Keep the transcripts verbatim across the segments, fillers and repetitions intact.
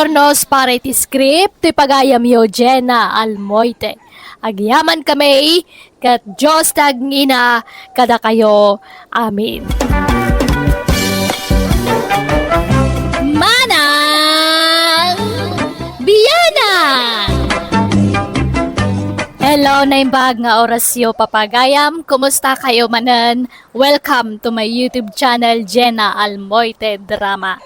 Tornos para iti script ti pagayamyo, Jenna Almoite. Agyamankami, ket Dios ti agngina kadakayo. Amen. Manang Bianang! Hello, naimbag nga orasyo, papagayam. Kumusta kayo manen? Welcome to my YouTube channel, Jenna Almoite Drama.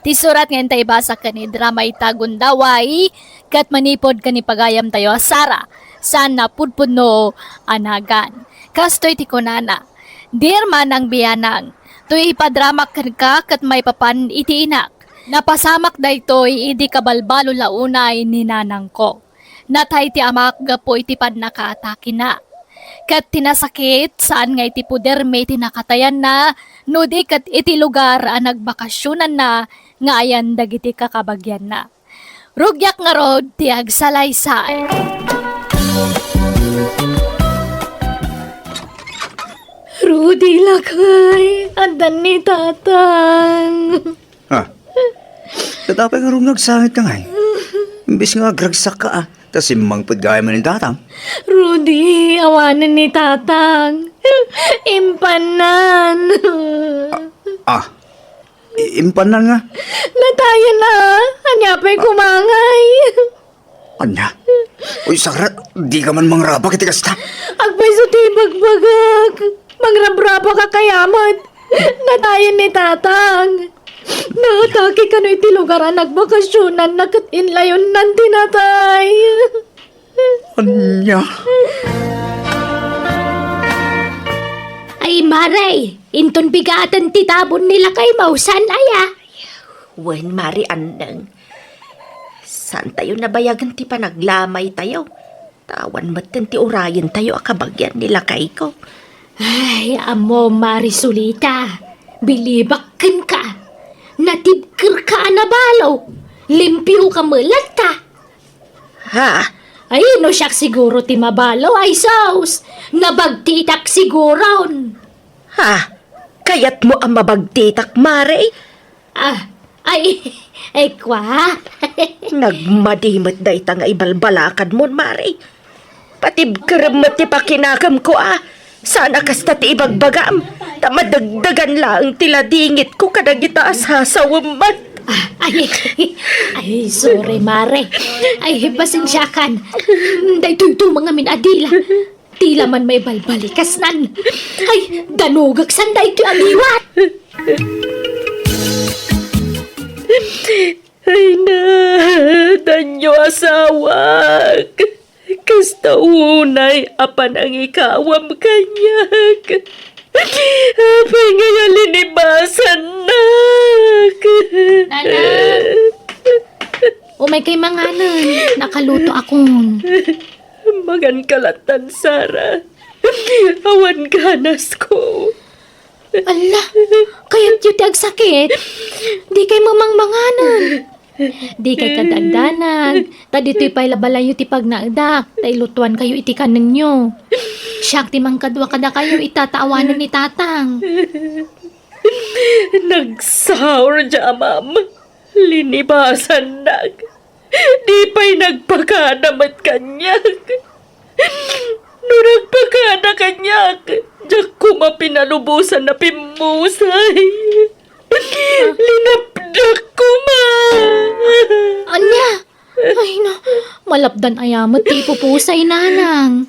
Ti surat nga inta ibasa ken idrama ita gundaway, ket manipud ken ni pagayamtayo a Sara, saan a pudpudno a nagan. Kastoy ti kunana, Dear Manang Bianang, toy ipadramak kenka ket maipapan iti inak. Napasamak daytoy idi kabalbalo la unay ni nanangko. Natay ti amak gapu iti pannakaatakena. Ket ti nasakit, saan nga iti podermi ti nakatayanna, no di ket iti lugar a nagbakasionanna nga ayan dagiti kakabagianna. Rugiak ngarud ti agsalaysay. Rudy, lakay, addan ni Tatang. Ha? Ket apay ngarud nga agsangit ka ngay? Imbes nga agragsak ka, ah, ta simmangpet gayam ni Tatang. Rudy, awanen ni Tatang. Impannan. Ah, ah. I-, impannan nga? Natayen, ah. Ania pay koma ngay? Ania? Uy, Sara, di ka man mangrabak iti kasta? Agpayso ti ibagbagak. Mangrabrabak a kayamet. Natayen ni Tatang. Naatake kano iti lugar a nagbakasionanna ket inlayonnan ti natay. Ania? Ay, Mare, inton bigaten ti tabon ni lakaymo, saan aya? Wen, Mare Anneng. Saantayo nabayagen ti panaglamaytayo. Ta awan metten ti urayentayo a kabagian ni lakayko. Ay, ammo, Mare Solita, bilibak kenka. Natibkerka a nabalo. Limpioka met latta. Ha? Ay, no siak siguro ti mabalo, ay sus, nabagtitak siguron. Ha? Kayatmo a mabagtitak, Mare? Ah, ay, ay, kwa? Nagmadi met dayta nga ibalbalakadmon, Mare. Patibkerem met ti pakinakemko, a. Saan a kasta ti ibagbagam, ta madagdagan laeng ti ladingitko kadagita a sasawem met. Ah, ay, ay, sorry, Mare. Ay, pasensiakan. Daytoy tumang amin a dila. Dila man maibalbalikas nan. Ay, danogak san daytoy a liwat. Ay na, danyo asawak. Kasta unay a panangikawam kaniak. Apay ngay a linibasannak? Nanang! Umay kay manganen, nakaluto akon. Maganka lattan, Sara. Awan ganasko. Ala, kayatyo ti agsakit? Di kay mamangmanganen. Di kay kadagdanag. Ta ditoy pay la balayyo ti pagnaedak, ta ilutuan kayo iti kanenyo. Siak ti mangkadua kadakayo ita ta awanen ni Tatang. Nagsaur diay amam. Linibasannak. Di pay nagpakada met kaniak. No nagpakada kaniak, diak koma pinalubosan a pimmusay. Linapdak koma. Ania? Ay, no. Malapdan aya met ti ipupusay, Nanang.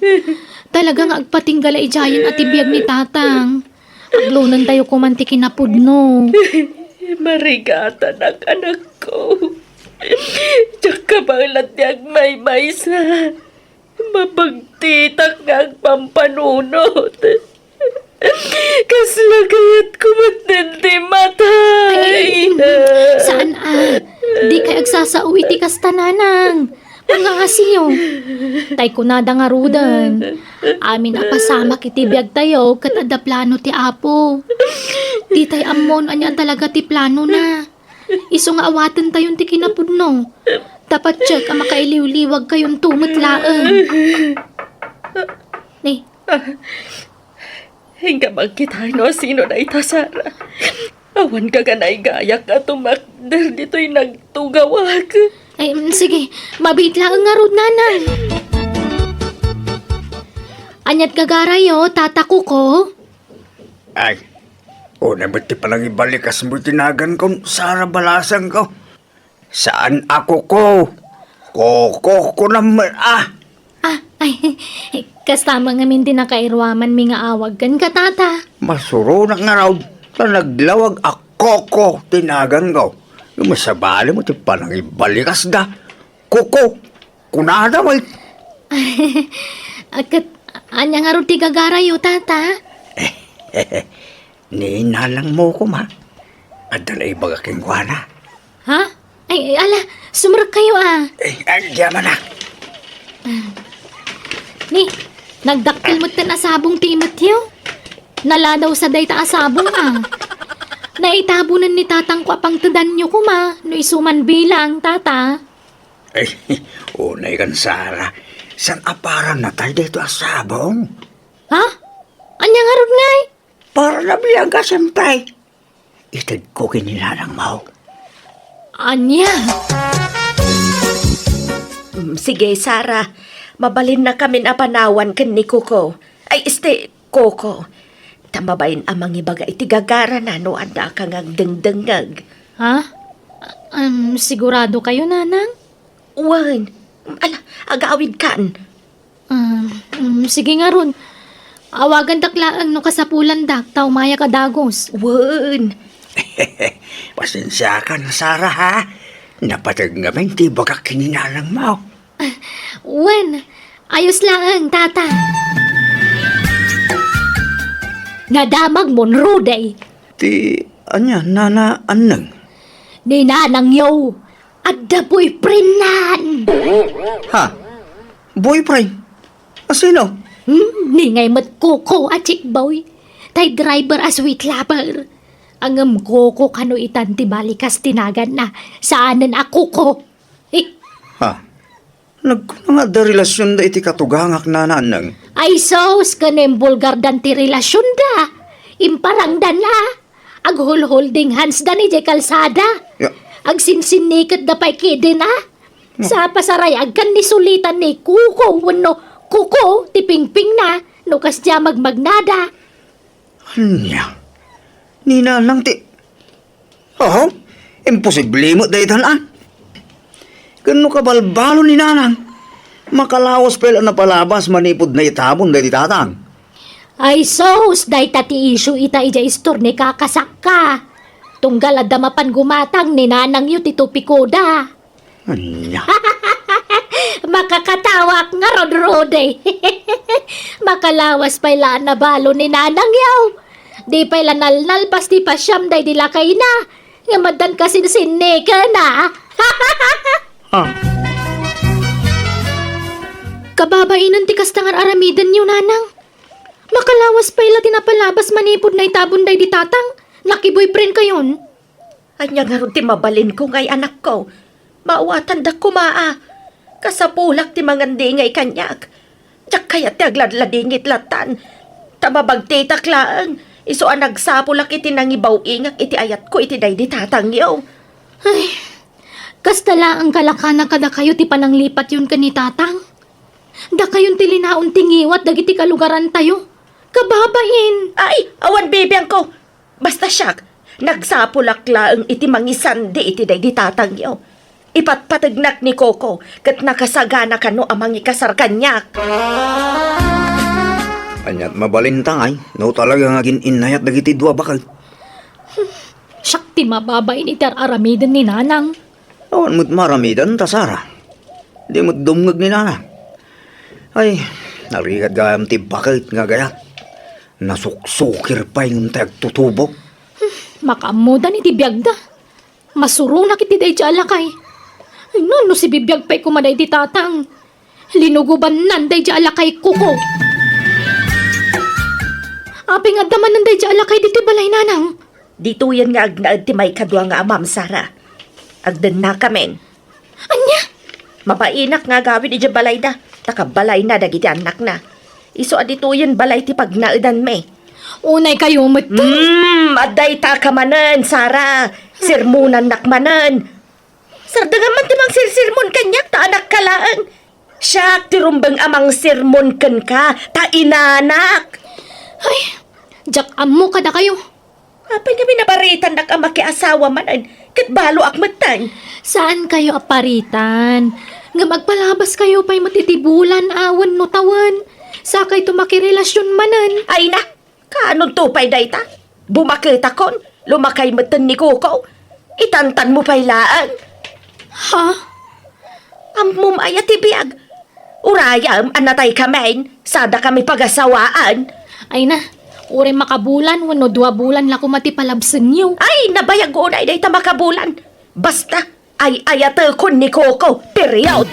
Talaga nga agpatingga la idiayen a ti biag ni Tatang. Aglonentayo koman ti kinapudno. Marigatanak, anakko. Diak kabaelan ti agmaymaysa. Mabagtitak nga agpampanunot. Kasla kayatko met ti matay. Ay, ay, saan a? Di kay agsasao iti kasta, Nanang. Pangaasiyo. Tay kunada ngaruden, amin a pasamak iti biagtayo ket adda plano ti Apo. Ditay ammo no ania talaga ti planona. Isu nga awatentayon ti kinapudno. Ta patiek a makailiwliwagkayonto met laeng. Ni. Inka makita no asino dayta, Sara. Awan kaganaygayak a tumakder ditoy nagtugawak. Ay, mm, sige. Mabiit laeng ngarud, Nanang. Ania't gagarayo, Tata Kuko? Ay, una met ti panangibalikasmo iti naganko, Sara Balasangko. Saan a Kuko. Koko, kunam met, ah. Ah, ay, kasta man ngamin ti nakairuamanmi nga awag kenka, Tata. Masuronak ngarud, ta naglawag a Koko ti naganko. Ngem sabali mo ti panangibalikasda. Koko, kunada met. Ket, ania ngarud ti gagarayo, Tata? Ni nanangmo koma. Adda naibaga kenkuana. Ha? Ay, ala, sumrekkayo, ah. Eh, ay, di man, ah. Ni, nagdakkel met ten a sabong ti imetyo. Naladaw sa dayta a sabong, ah. Naitabonen ni tatangko a pangtedanyo koma, no isu man bilang, Tata. Ay, unay kan Sara. Saan a para natay daytoy a sabong? Ha? Ania ngarud ngay? Para nabiag a, siyempre. Itedko ken ni nanangmo. Ania? Mm, sige, Sara. Mabalinnakamin a panawan ken ni Koko. Ay, este, Koko. Ta mabain a mangibaga iti gagarana no addaka nga agdengdengngeg. Ha? Um, sigurado kayo, Nanang? Wen. Ala, agawidkan. Ah, mm, sige ngarud. Awagandak laeng no kasapulandak ta umayak a dagus. Wen. Pasensiakan, Sara, ha? Napateg ngamin ti ibagak ken ni nanangmo. Ah, wen. Ayos laeng, Tata. Nadamagmon, Rudy. Ti ania, Nana Anneng? Ni nanangyo. Adda boyfriendnan. Ha? Boyfriend? A sino? Hmm, ni ngay met Koko a chick boy. Tay driver a sweet lover. Ngem Koko kano itan ti balikas ti naganna. Saanen a Koko. Eh. Ha? Nagkuna nga adda relasionda iti katugangak, Nana Anneng. Ay sus, ken imbulgardan ti relasionda. Imparangdan la. Aghulholding handsdan idiay kalsada. Ya. Agsinsinniketda pay kidin, a? Hmm. Sa pasarayagkan ni sulitan ni Kuko wenno Kuko ti pingpingna no kasdiay a magmagnada. Ania? Ni nanang ti, aho, imposible met daytan, a? Ken no kabalbalo ni nanang, makalawas pay la napalabas manipud naitabon daydi tatang. Ay sus, dayta ti isyu ita idiay istor ni kakasakka. Tunggal adda mapan gumatang ni nanangyo ti topikoda. Ania? Makakatawak ngarud, Rudy. Makalawas pay la a nabalo ni nanangyo. Di pay la nalnalpas ti pasiam daydi lakayna. Ngem addan kasinsinniken, a? Ah. Kababainen ti kasta nga ar-aramidenyo, nanang. Makalawas pay la ti napalabas manipud naitabon daydi tatang. Naki-boyfriend kayon. Ania ngarud ti mabalinko ngay anakko? Maawatandak koma a. Kasapulak ti mangandingay kaniak. Diak kayat ti agladladingit lattan. Ta mabagtitak laeng, isu a nagsapulak iti nangibaw-ingak iti ayatko iti daydi tatangyo. Ay, kasta laeng kalakana kadakayo ti pananglipatyon ken ni tatang. Dakayon ti linaon ti ngiwat dagiti kalugarantayo. Kababain. Ay, awan bibiangko. Basta siak, nagsapulak laeng iti mangisandi iti daydi tatangyo. Ipatpategnak ni Koko ket nakasagana kano a mangikasar kaniak. Ania't mabalinta ngay no talaga nga agin-innayat dagiti dua baket? Siak ti mababain iti ar-aramiden ni nanang. Awan met maramiden ta, Sara. Di met dumngeg ni nanang. Ay, narigat gayam ti baket nga agayat. Nasuksukir pay ngem ti agtutubo. Makaammodan iti biagda. Masuronak iti daydi a lakay. Ay, no, no sibibiag pay koma daydi tatang. Linugubannan daydi a lakay, Koko. Apay nga adda manen daydi a lakay ditoy balay, nanang? Ditoyen nga agnaed ti maikadua nga amam, Sara. Agdennakamin. Ania? Mabainak nga agawid idiay balayda, ta kabalayna dagiti annakna. Isu a ditoyen balay ti pagnaedanmi. Unay kayo met. Hmm, adda ita ka manen, Sara. Sermonannak manen. Sardengam man ti mangsersermon kaniak ta anakka laeng. Siak ti rumbeng a mangsermon kenka, ta inanak. Ay, diak ammo kadakayo. Apay nga binabaritannak a makiasawa manen, ket baloak metten? Saan kayo a paritan? Ngem agpalabas kayo pay met iti bulan a wenno tawen. Sakayto makirelasion manen. Ay na, kaanonto pay dayta? Bumaketakon, lumakay metten ni Koko. Itantanmo pay laeng. Ha? Ammom aya ti biag? Urayem a natay kamin, sada kami pagasawaan. Ay na, uray makabulan wenno dua bulan la koma ti palabsenyo. Ay, nabayag unay dayta makabulan. Basta, ay-ayatekon ni Koko, period.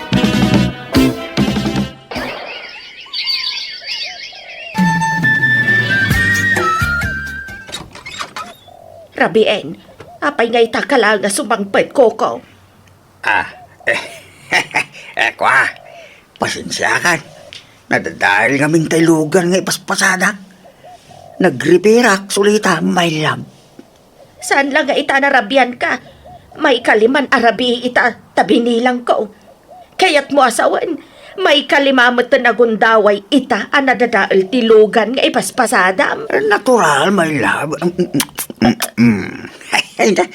Rabien, apay nga ita ka laeng a sumangpet, Koko? Ah, eh, kua, pasensiakan. Nadadael ngamin tay lugan nga ipaspasadak. Nagripirak, Sulita, my love. Saan la nga ita narabianka? Maikaliman a rabii ita, ta binilangko. Kayatmo a sawen, maikalima met ti nagundaway ita a nadadael ti lugan nga ipaspasadam. Natural, my love. Mm, mm, mm, mm. Ay, na,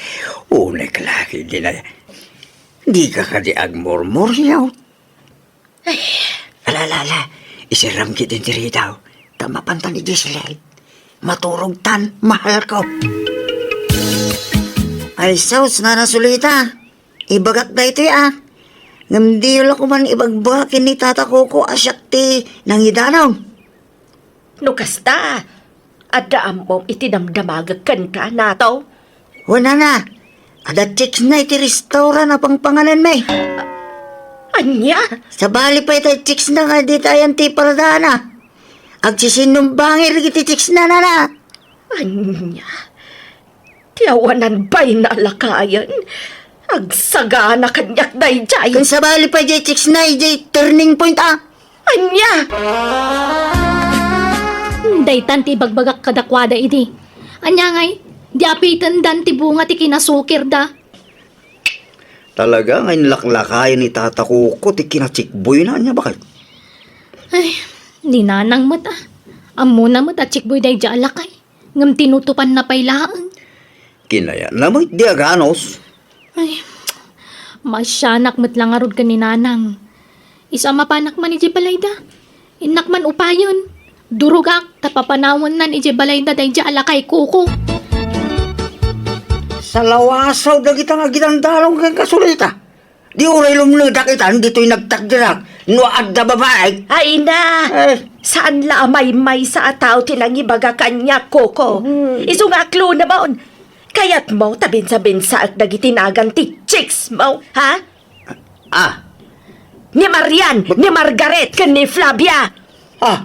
unay ka lagi, di na. Di ka kadi agmurmur, yaw? Ay. Ala, ala, ala. Isiram kit inti ridaw. Ta mapantan ni Giselle. Maturog tan, mahal ko. Ay, sus, Nana Sulita. Ibagak daytoy, ah. Ngem diyo la koman ibagbaga ken ni Tata Koko a siak ti nangidanong. No kasta, adda ammom iti damdamagek kenka, Nato? Wen, Nana, adda chicks na iti restaurant a pangpanganenmi. Ania? Sabali pay ta chicks na nga ditayan ti paradaanna. Agsisinnumbangir iti chicks na, Nana. Ania? Ti awanan bayna a lakayen. Agsagana kaniak daydiay. Ken sabali pay diay chicks na idiay turning point, ah. Ania? Daytan ti ibagbagak kadakuada idi. Ania ngay, di apitendan ti bunga ti kinasukirda. Talaga nga inlaklakayan ni Tata Koko ti kinachikboyna, ania baket? Ay, ni Nanang met, ah. Ammona met a chikboy daydiay a lakay. Ngem tinutupanna pay laeng. Kinayatna met di aganos. Ay, maasianak met la ngarud ken ni Nanang. Isu a mapanak man idiay balayda, innak man upayen. Durogak ta papanawennan idiay balayda daydiay a lakay, Koko. Salawasaw dagita nga agidandalong kenka, Sulita. Di uray lumnedak itan ditoy nagtakderak no adda babaek. Ay na! Eh. Saan la a maymaysa a tao ti nangibaga kaniak, Koko. Hmm. Isu nga aklonemon. Kayatmo ta binsabinsaek dagiti nagan ti chicks mo, ha? Ah. Ni Marian, ni Margaret, ken ni Flavia. Ah.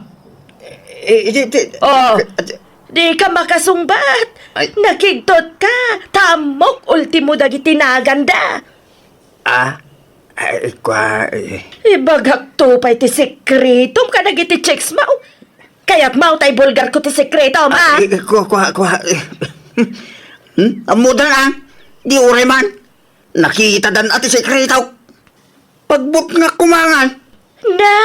Eh, eh, di, di, Oh, di, di ka makasungbat. Ay. Nakigtot ka. Ta ammok ultimo dagiti naganda. Ah, ay, kua, eh. Ibagakto pay ti sekretom kadagiti chicks mo. Kayatmo ta ibulgarko ti sekretom, ah? Ay, kua, kua, kua, eh. Hmm? Ammoda, ah? Di uray man. Nakitadan a ti sekreto. Pagbutngak kumangan. Na,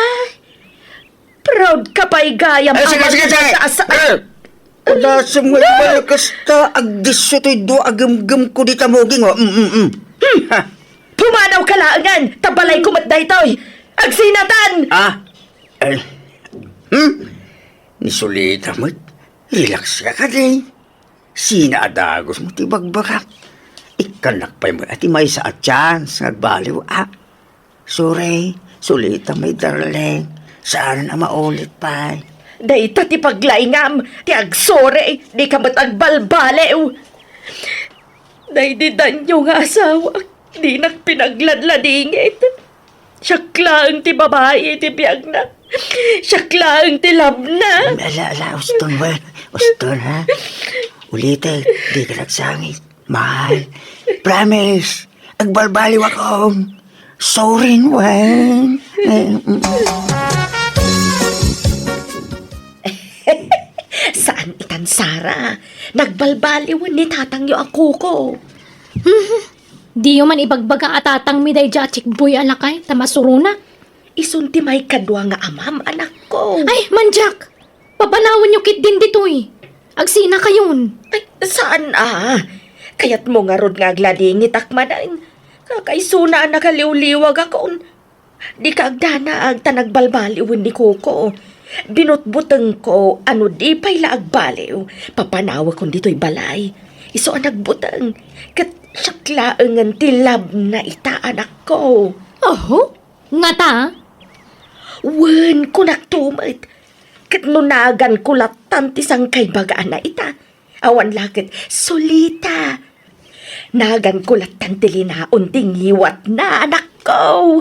proud ka pay gayam. Ay, sige, sige, sige. Sa, sa, Eh, Udasem nga ibalik kasta, agdisso toy dua a gemgem ko dita muging, oh. Mm, mm, mm. Hmm. Ha. Pumanaw ka laengen, ta balay ko met daytoy. Agsinatan! Ah? Ay. Hmm? Ni Sulita met, relax ka kadi. Sina a dagus mo ti bagbagak? Ikkannak pay met a ti maysa a chance nga agbaliw, ah. Sorry, Sulita, my darling. Saan a maulit pay. Dayta ti paglaingam, ti agsorry, di ka met agbalbaliw. Daydi danyo nga asawa, dinak pinagladladingit. Siak laeng ti babai iti biagna. Siak laeng ti labna. Ala, ala, uston, wen. Uston, ha? Ulitek, di ka nagsangit. Mahal, promise, agbalbaliw akon. Sorry, wen. Eh, mm, mm. Saan itan Ra, nagbalbaliwen ni tatangyo a Koko. Hmm, diyo man ibagbaga a tatangmi daydiay a checkboy a lakay, ta masuronak. Isun ti maikadua nga amam, anakko. Ay, mandiak! Papanawenyo ketdin ditoy. Agsinakayon. Ay, saan a? Kayatmo ngarud nga agladingitak manen. Kakaisuna a nakaliwliwagakon. Dika agdanag ta nagbalbaliwen ni Koko. Binutbutengko a no di pay la agbaliw, papanawekon ditoy balay. Isu a nagbuteng, ket siak laengen ti labna ita, anakko. Oho? Ngata? Wen, kunakto met. Ket no naganko lattan ti sangkaibagaan a ita, awan la ket Sulita. Naganko lattan ti linaon ti ngiwatna, anakko.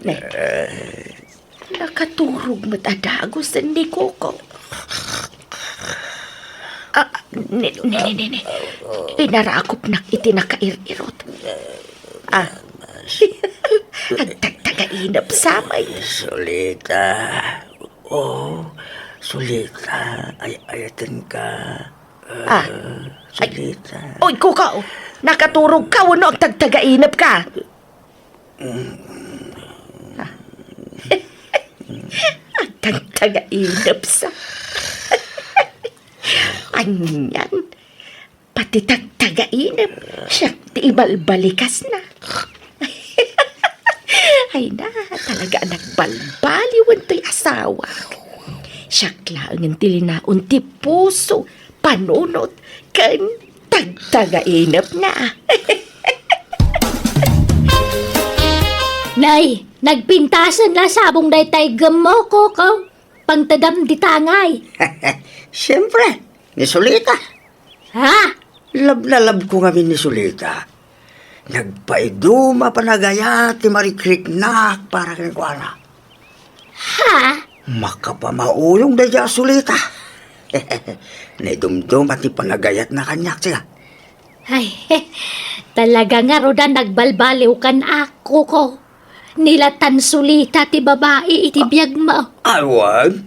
Ne. Nakaturog met a dagusen ni Koko. Ah, ne, ne, ne, ne, ne. Inarakopnak iti nakair-irot. Ah. Agtagtagainep sa met. Sulita. Oh, Sulita. Ay, ayatenka. Ah. Ay, Sulita. Oy, Koko. Nakaturogka wenno agtagtagainepka? Agtagtagainep sa. Anian, pati tagtagainep, siak ti ibalbalikasna. Ay na, talaga a nagbalbaliwen toy asawak. Siak laengen ti linaon ti puso, panunot, ken tagtagainepna. Nay, nagpintasen la sabong daytay gemmo, Koko. Pangtedam dita ngay. Siempre, ni Sulita. Ha? Love na love ko ngamin ni Sulita. Nagpaiduma a panagayat ti marikriknak para kenkuana. Ha? Makapamauyong daydiay a Sulita. Naidumduma ti panagayatna kaniak, siya. Ay, talaga ngarud a nagbalbaliwkan, Koko. Nilatan Sulita ti babai iti biagmo. Awan,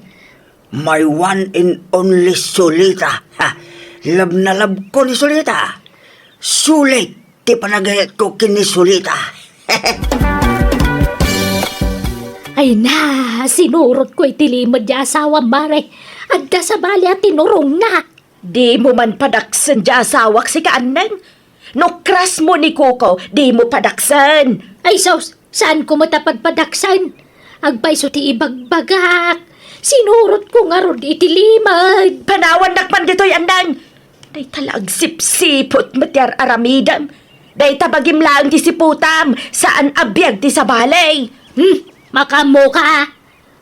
my one and only Sulita. Ha, love na love ko ni Sulita. Sulit ti panagayat ko ken ni Sulita. Ay na, sinurot ko iti limed ti asawam, Mare. Adda sabali a tinurongna. Dimo man padaksen ti asawak, sika, Anneng. No crush mo ni Koko, dimo padaksen. Ay, sus, saan ko met a padpadaksen? Agpayso ti ibagbagak. Sinurot ko ngarud iti limed. Panawannak man ditoy, Anneng. Dayta la agsipsiput met ti ar-aramidem. Dayta bagim laeng ti siputam, saan a biag ti sabali. Hmm, makaammoka.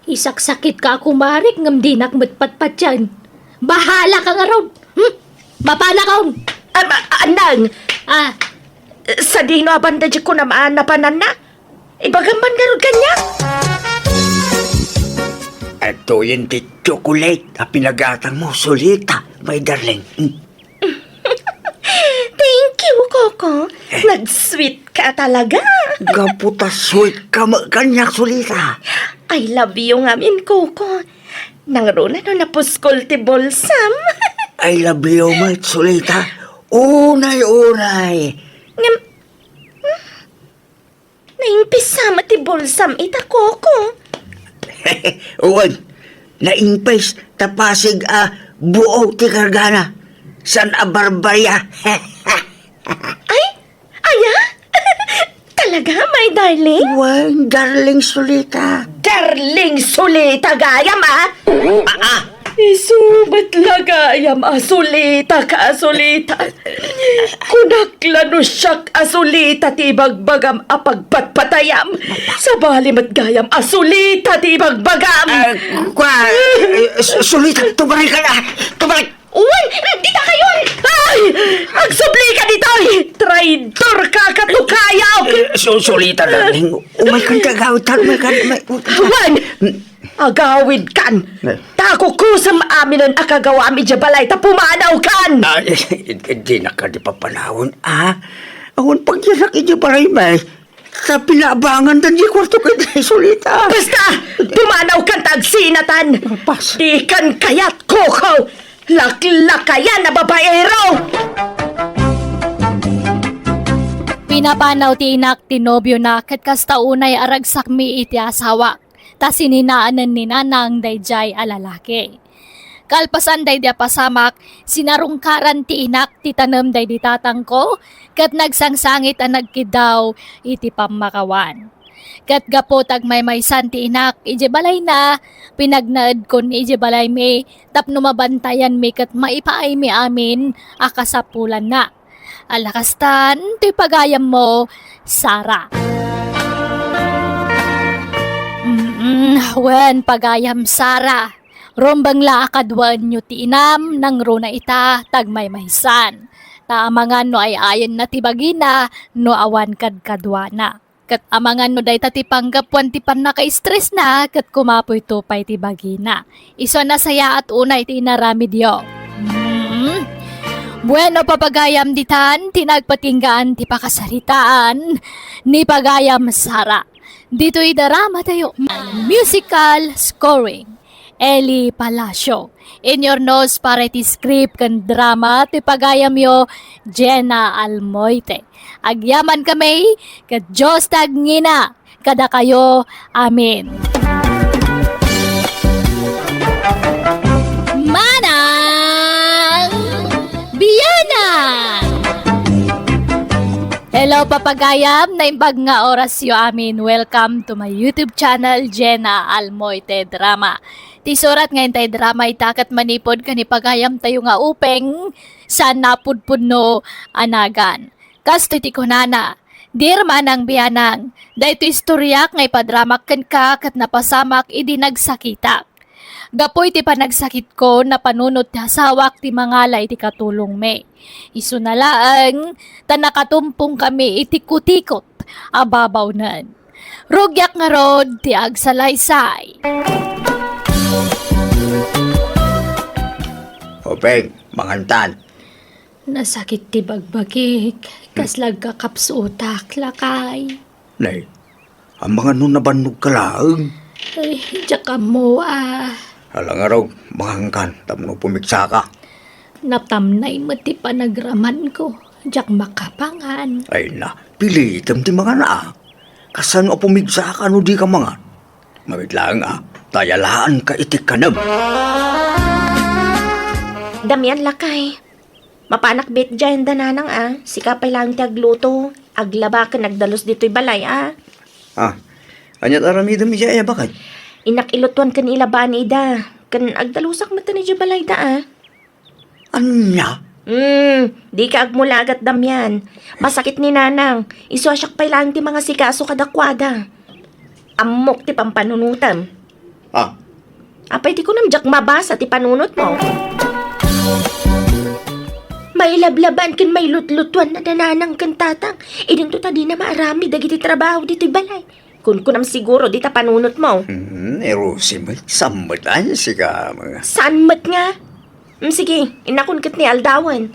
Isaksakitka a kumarik ngem dinak met patpatien. Bahalaka ngarud. Hmm? Mapanakon. Ah, ma-, Anneng. Ah. Sadino a banda diay kunam a napananna? Ibagam man ngarud kaniak. Adtoyen ti chocolate a pinagatangmo, Sulita, my darling. Hmm. Thank you, Koko. Nag-sweet ka talaga. Gapu ta sweet ka met kaniak, Sulita. I love you ngamin, Koko. Nangruna no napuskol ti bulsam. I love you met, Sulita. Unay-unay. Ngem, Naimpis sa met ti bulsam ita, Koko. Wen, naimpis ta pasig a buo ti kargana. Saan a barbaria. Ay, aya? Talaga, my darling? Wen, darling Sulita. Darling Sulita gayam, a? Ah, ah. Isu met la gayam a Sulita ka a Sulita. Kunak la no siak a Sulita ti ibagbagam a pagpatpatayam. Sabali met gayam a Sulita ti ibagbagam. Ah, kua, eh, Su-, Sulita, tumaray ka na. Tumaray. Uy, dita kayon! Ay! Agsublika ditoy! Traidor ka, katukayok! Eh, Su-, Sulita, darling. Umay kan ti agawid, umay kan, umay. Wen! Agawidkan! Eh. Ta kukusem aminen a kagawam idiay balay ta pumanawkan! Ah, eh, eh, dinak kadi papanawen, ah. Awan pagyanak idiay balay, may. Ta pinaabangan dan di kwarto ket Solita. Basta! Pumanawkan ta agsinatan! Pas. Dikan kayat, Coco! Laklakayan a babaero! Pinapanaw ti inak ti nobiona ket kasta unay a ragsakmi iti asawak, ta sininaanen ni Nanang daydiay a lalaki. Kalpasan daydi a pasamak, sinarungkaran ti inak ti tanem daydi tatangko, ket nagsangsangit a nagkiddaw iti pammakawan. Ket gapu ta agmaymaysan ti inak idiay balayna, pinagnaedkon idiay balaymi tapno mabantayanmi ket maipaaymi amin a kasapulanna. Ala kastan, toy pagayammo, Sara. Mm, wen, pagayam, Sara. Rumbeng la a kaduaenyo ti inam, nangruna ita, ta agmaymaysan. Ta amangan no ay-ayenna ti bagina, no awan kadkaduana. Ket amangan no dayta ti panggapuan ti pannaka-stressna, ket kumapoyto pay ti bagina. Isu a nasayaat unay ti inaramidyo. Mm. Bueno, papagayam ditan, ti nagpatinggaan ti pakasaritaan ni pagayam Sara. Ditoy darama tayo, musical scoring. Eli Palacio. Inurnos para iti script ken drama ti pagayamyo, Jenna Almoite. Agyaman kami, ket Dios ti agngina kadakayo. Amen. Manang Bianang! Hello, papagayam! Naimbag nga orasyo amin. Welcome to my YouTube channel, Jenna Almoite Drama. Ti surat nga intay drama ita ket manipud ken ni pagayamtayo nga Upeng, saan napudpudno a nagan. Kastoy ti kunana, "Dear Manang Bianang, daytoy istoriak nga ipadramak kenka ket napasamak idi nagsakitak. Gapu iti panagsakitko, napanunot ti asawak ti mangala iti katulongmi. Isuna laeng ta nakatumpong kami iti kutikot a babawnen. Rugiak ngarud ti agsalaysay." Upeng, mangantan. Nasakit ti bagbagik, kasla agkakapsutak, lakay. Nay, amangan no nabannogka laeng? Ay, diak ammo a. Ala ngarud, mangankan, tapno pumigsaka. Natamnay met ti panagramanko, diak makapangan. Ay na, pilitem ti mangan a. Kasano a pumigsaka no dika mangan? Mabiit laeng a, ta ayalaanka iti kanem. Damian, lakay. Mapanak bet diay anda nanang a, sika pay laeng ti agluto, aglaba ken agdalus ditoy balay a. Ah, aniat aramidem idiay a baket? Innak ilutuan ken ilabaan ida, ken agdalusak metten idiay balayda a. Ania? Hmm, dika agmulagat, Damian. Masakit ni Nanang. Isu a siak pay laeng ti mangasikaso kadakuada. Ammok ti pampanunotem. Ah. Apay ti kunam, diak mabasa ti panunotmo? Mailablabaan ken mailutlutuan a da Nanang ken Tatang. Idinto ta dina maaramid dagiti trabaho ditoy balay. Kunkunam siguro dita panunotmo. Hmm, ni Rosie met, saan met ay sika, mga. Saan met nga? Hmm, sige, innakon ket ni aldawen.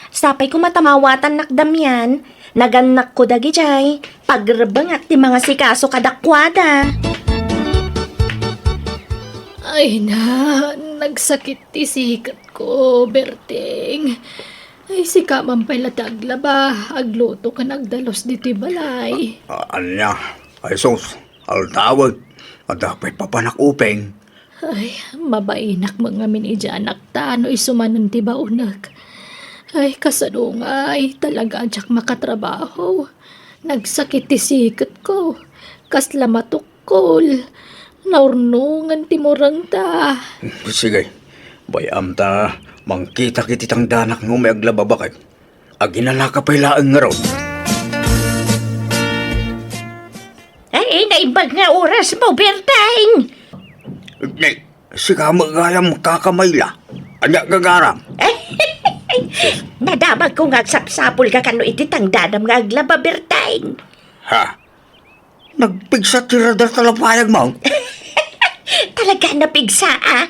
Sapay koma ta mawatannak Damian, nagannakko dagidiay, pagrebengak ti mangasikaso kadakuada. Ay na, nagsakit ti siketko, Berting. Ay, sika man pay la ti aglaba, agluto ken agdalus ditoy balay. A-, ania? Ay sus, aldawen, adda pay papanak Upeng. Ay, mabainak met ngamin idiay anakta no isu manen ti baonek. Ay, kasadungay, talaga a diak makatrabaho. Nagsakit ti siketko. Kasla matuk- Kol, naurnongen ti murengta. Sige, bay-am ta mangkitak iti tangdanak nga umay aglaba baket. Aginanaka pay laeng ngarud. Ay, ay, naimbag nga orasmo, Berteng! Nay, sika met gayam kakamayla. Ania gagaram? Nadamagko nga agsapsapulka kano iti tangdanam nga aglaba, Berteng. Ha? Nagpigsa ti radar ta lapayagmo? Talaga napigsa, a?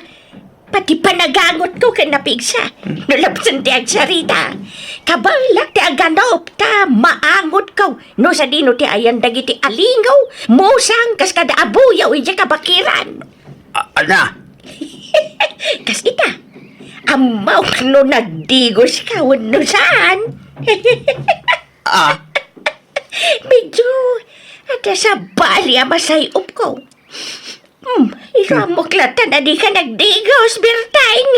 Pati panagangotko ken napigsa. No labsen ti agsarita, kabaelak ti aganup ta maangotko. No sadino ti ayan dagiti alingaw, musang, kas kada abuyaw idiay kabakiran. A-, ana? Kas ita, ammok no nagdigoska wenno saan. Ah? Medyo, adda sabali a masay-opko. Hmm, irammok latta a dika nagdigos, Berteng.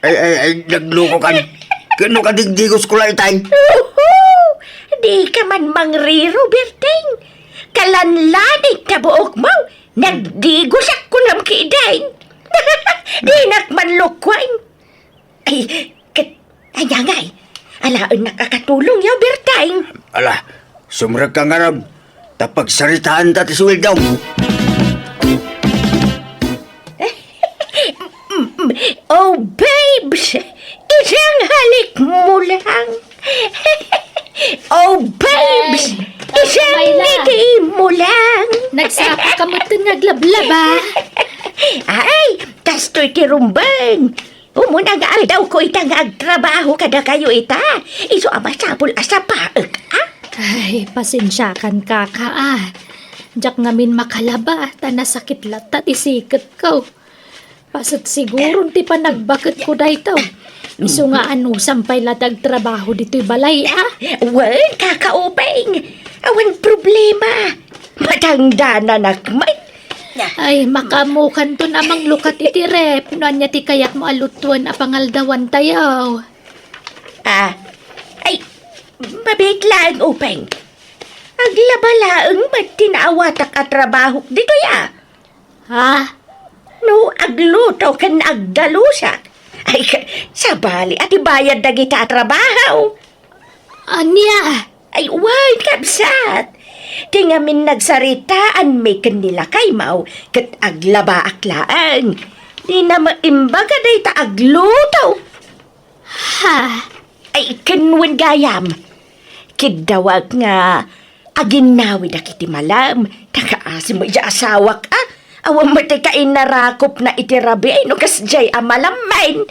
Ay, ay, ay, nagluko kan. Kano ka digdigos ko la itay? Uhu! Dika man mangriro, Berteng. Kalanlaning ta buokmo, nagdigosak kunam ketdin. Dinak man lukuen. Ay, ket, ania ngay? Alaennak a katulongyo, Berteng. Ala, sumrekka ngarud, ta pagsaritaanta ti suweldom. Oh, babes, isangalikmo lang. Oh, babes, Ay, isang Kayla. Ngitiinmo lang. Nagsapaka metten nga aglablaba. Ay, kastoy ti rumbeng. Umuna nga aldawko ita nga agtrabaho kadakayo ita. Isu a masapul a sapaek, a? Ay, pasensiakan, kaka, a. Diak ngamin makalaba, ta nasakit latta ti siketko. Paset siguron ti panagbaketko daytoy. Isu nga anusam pay la ti agtrabaho ditoy balay, a? Wen, kaka Upeng. Awan problema. Madangdananak met. Ay, makaammokanton a manglukat iti ref no ania ti kayatmo a lutuen a pangaldawantayo. Ah, ay, mabiit laeng, Upeng. Aglaba laeng met ti naawatak a trabahok ditoy, a. Ha? No agluto ken agdalusak, ay, sabali a ti bayad dagita a trabaho. Ania? Ay, wen, kabsat. Ti ngamin nagsaritaanmi ken ni lakaymo ket aglabaak laeng. Dina met imbaga dayta agluto. Ha? Ay, ken wen gayam. Kiddawak nga aginnawidak iti malem. Nakaasi met diay asawak, a. Awan met ti kainarakopna iti rabii no kasdiay a malemmen.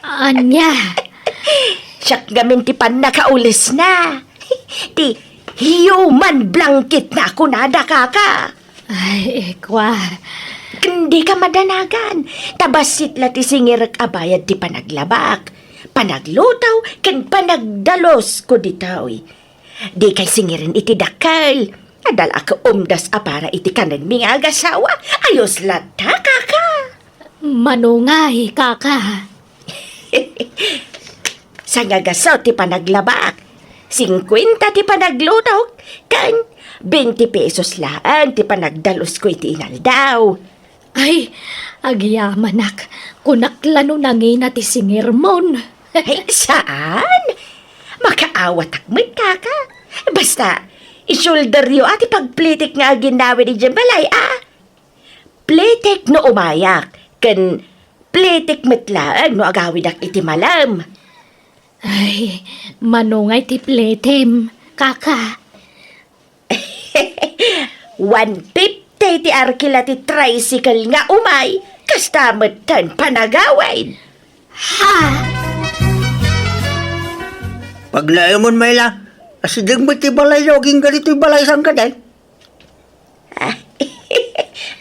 Ania? Siak ngamin ti pannakaulesna. Ti human blanketna, kunada, kaka. Ay, kua. Ken dika madanagan. Ta bassit la ti singirek a bayad ti panaglabak, panagluto, ken panagdalusko ditoy. Dikay singiren iti dakkel. Adda la a kaumdas a para iti kanenmi nga agasawa. Ayos latta, kaka. Manungay, kaka. Sangagaso ti panaglabak, singkuenta ti panaglutok, ken benti pesos laeng ti panagdalusko iti inaldaw. Ay, agyamanak, kunak la no nangina ti singirmon. Ay, saan? Makaawatak met, kaka. Basta, isulderyo a ti pagplitek nga aginawid idiay balay, a. Plitek no umayak, ken plitek met laeng no agawidak iti malem. Ay, manungay ti plitem, kaka. One fifty ti arkila ti tricycle nga umay, kasta metten panagawid. Ha? Paglaemon, Mayla, asideg met ti balayyo agingga ditoy balay sangkadi.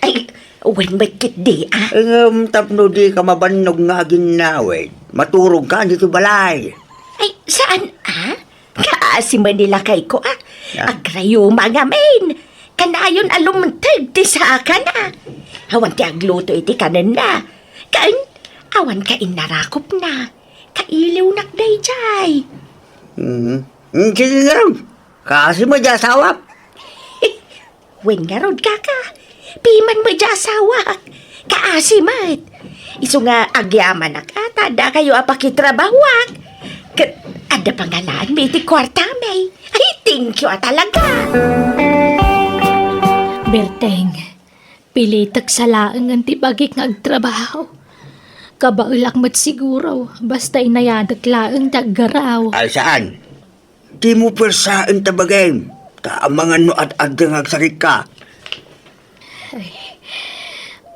Ay, wen met ketdi, a. Ngem tapno dika mabannog nga aginnawid, maturogka ditoy balay. Ay, saan, a? Kaasi met ni lakayko, a. Ah. Agrayuma ngamin. Kanayon a lumteg ti sakana. Awan ti agluto iti kanenna. Ken, awan kainarakopna. Kailiwnak daydiay. Mhm. Mm, sige ngarud. Kaasi met diay asawak. Wen ngarud, kaka. Piman met diay asawak. Kaasi met. Isu nga agyamanak a ta addakayo a pakitrabahoak. Ket adda pangalaanmi iti kuartami. Ay, thank you a talaga. Berteng, pilitek sa laengen ti bagik nga agtrabaho. Kabaelak met siguro, basta inayadek laeng ti aggaraw. Ay, saan? Dimo puersaen ta bagim, ta amangan no ad-adda nga agsarikka. Ay,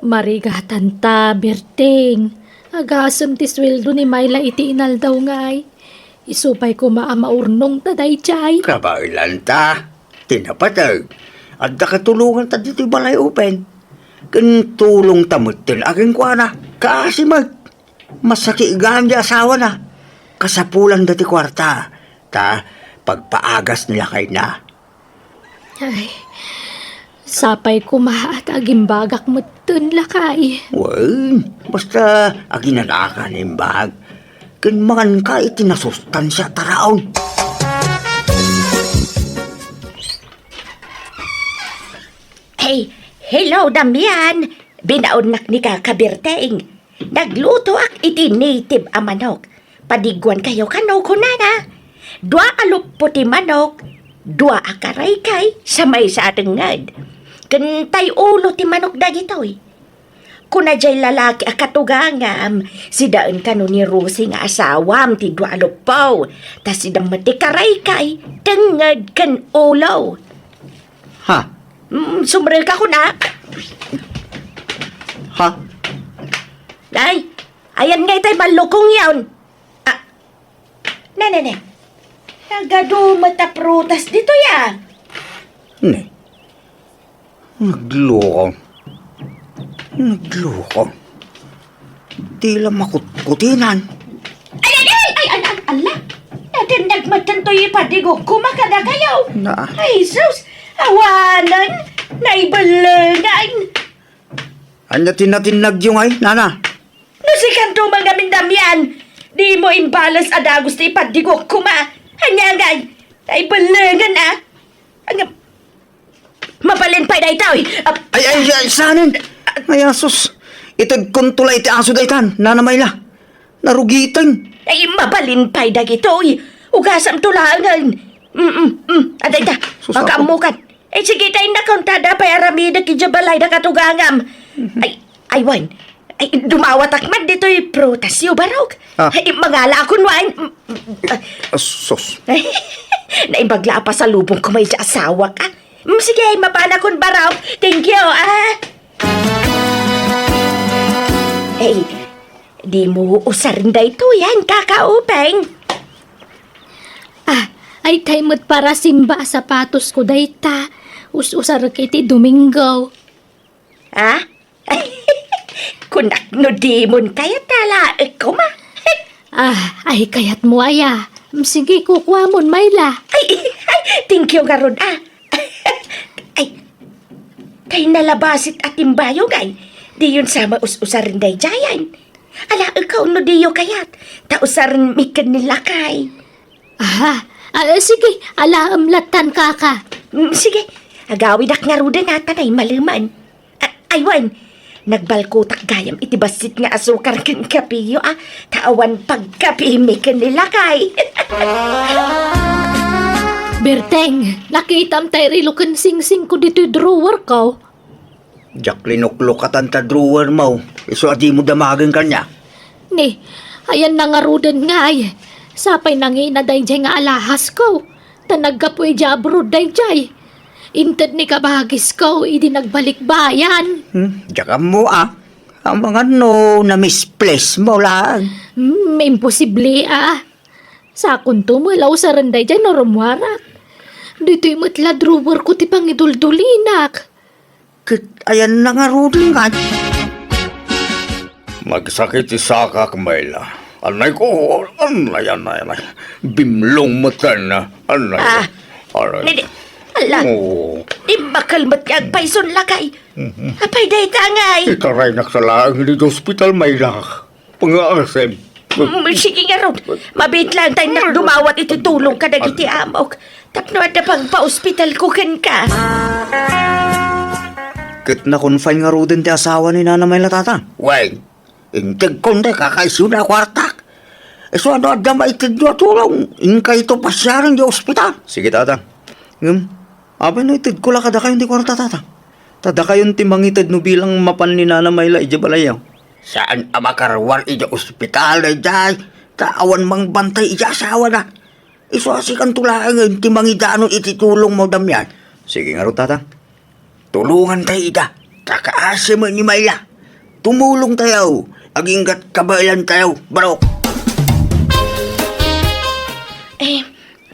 marigatan ta, Berteng. Agasem ti sueldo ni Myla iti inaldaw ngay. Isu pay koma a maurnongta daydiay. Kabaelanta ti napateg. Adda katulonganta ditoy balay upen. Ken tulongta metten a kenkuana. Kaasi met. Masakit gayam ti asawana. Kasapulanda ti kuarta. Ta pagpaagas ni lakayna. Ay, sapay koma ta agimbagak metten, lakay. Wen, basta aginanaka nga imbag. Ken manganka iti nasustansia a taraon. Hey, hello, Damian. Binaonnak ni Kaka Berteng. Naglutoak iti native a manok. Padiguankayo kano, kunana. Dua a luppo ti manok, dua a karaykay, sa maysa a tengnged. Ken tay ulo ti manok dagitoy. Kuna jay lalaki a katugangam, sidaen kano ni Rosie nga asawam ti dua a luppo. Ta sida met ti karaykay, tengnged, ken ulo. Ha? Mm, sumrek ako na. Ha? Ay, ayan nga itay mallukong yaon. Ah, ne, ne, ne. Nagadu met a prutas ditoy, ah. Ne. Naglukong. Naglukong. Di la makutkutinan. Ay, ay, ay, ay, ay, ala. Natindagmatan to'y ipadigok koma kadakayo. Na. Ay, sus. Awanan. Naibalengan. Anya ti natinnagyo ngay, nana? No sikanto man ngamin, Damian, di mo imbales a dagus ti ipadigok koma. Anya ngay? Naibalengan, ah. Anya, mabalin pay daytoy. Ap- Ay, ay, ay, sanen? Ay, asus. Itedkonto la iti aso daytan, Nana Mayla. Narugiten. Ay, mabalin pay dagitoy. Ugasamto laengen. Mm, mm, mm. Adayta, sus, makaammokan. Ay, sige, tay, nakuntada pay aramidek idiay balay da katugangam. Ay, ay, wen. Ay, dumawatak man ditoy prutasyo, barok. Ah. Ay, mangala akon, wen. Mm, mm, ah. Asus. Naimbag la a pasalubong ko may asawak, ah. Mm, sige, ay, mapanakon, barok. Thank you, ah. Ay, di mo usaren daytoy, yan, Kaka Upeng. Ah, ay, tay met para simba a sapatos ko dayta. Us-usarek iti Domingo. Ah? Kunak no dimon kayat a laek koma. Ah, ay, kayatmo aya. Sige, kukuamon, Mayla. Ay, ay, thank you ngarud, ah. Ay, tay nalabasit a timbayo, ngay. Diyon sa maus-usaren daydiayen. Alaek no diyo kayat. Ta usaren mi ken ni lakay. Aha, ah, sige, alaem lattan, Kaka. Mm, sige, agawidak ngaruden a ta naimaleman. A-, ay, wen, nagbalkotak gayam iti bassit nga asukar ken kapeyo, ah, ta awan pagkapemi ken ni lakay. Berteng, nakitam tay relo ken singsing ko ditoy drawer ko. Diak linuklokatan ta drawer mo, isu a dimo damagen kaniak. Ni, ayanna ngaruden ngay. Sapay nangina daydiay nga alahas ko. Ta naggapu idiay abroad daydiay. Inted ni kabagis ko idi nagbalik bayan. Hmm, diak ammo, ah. Amangan no na-misplace mo lang. Hmm, imposible, ah. Sakonto met la usaren daydiay no rummuarak. Ditoy met la drawer ko ti pangiduldulinak. Ket ayanna ngaruden ngay. Magsakit ti sakak, Mayla. Anay ko, anay, anay, anay. Bimlong metten, anay. Ah, aray. Nini, ala. Oo. Imbakel met nga agpayson lakay. Mhm. Apay dayta ngay? Itaraynak sa laeng iti ospital, Mayla. Pangaasem. Mm, sige ngarud. Mabiit lang tay nak dumawat iti tulong kadagiti amok. Tapno adda pagpa-ospital ko kenka. Ket na-confine ngaruden ti asawa ni Nana Mayla, Tata? Wen, intedkon ti kakaisuna a kuartak. Isu a no adda maitedyo a tulong, inkayto pasiaren ti ospital. Sige, Tata. Ngem, apay no itedko la kadakayo ti kuarta, Tata? Ta dakayon ti mangited no bilang mapan ni Nana Mayla idiay balayyo. Saan a makaruar idiay ospital daydiay, ta awan mangbantay idiay asawana. Isu a sikanto laengen ti mangidanon iti tulongmo, Damian. Sige ngarud, Tata. Tulongantay ida, ta kaasi met ni Mayla. Tumulongtayo, Aginggat kabaelantayo, barok. Eh,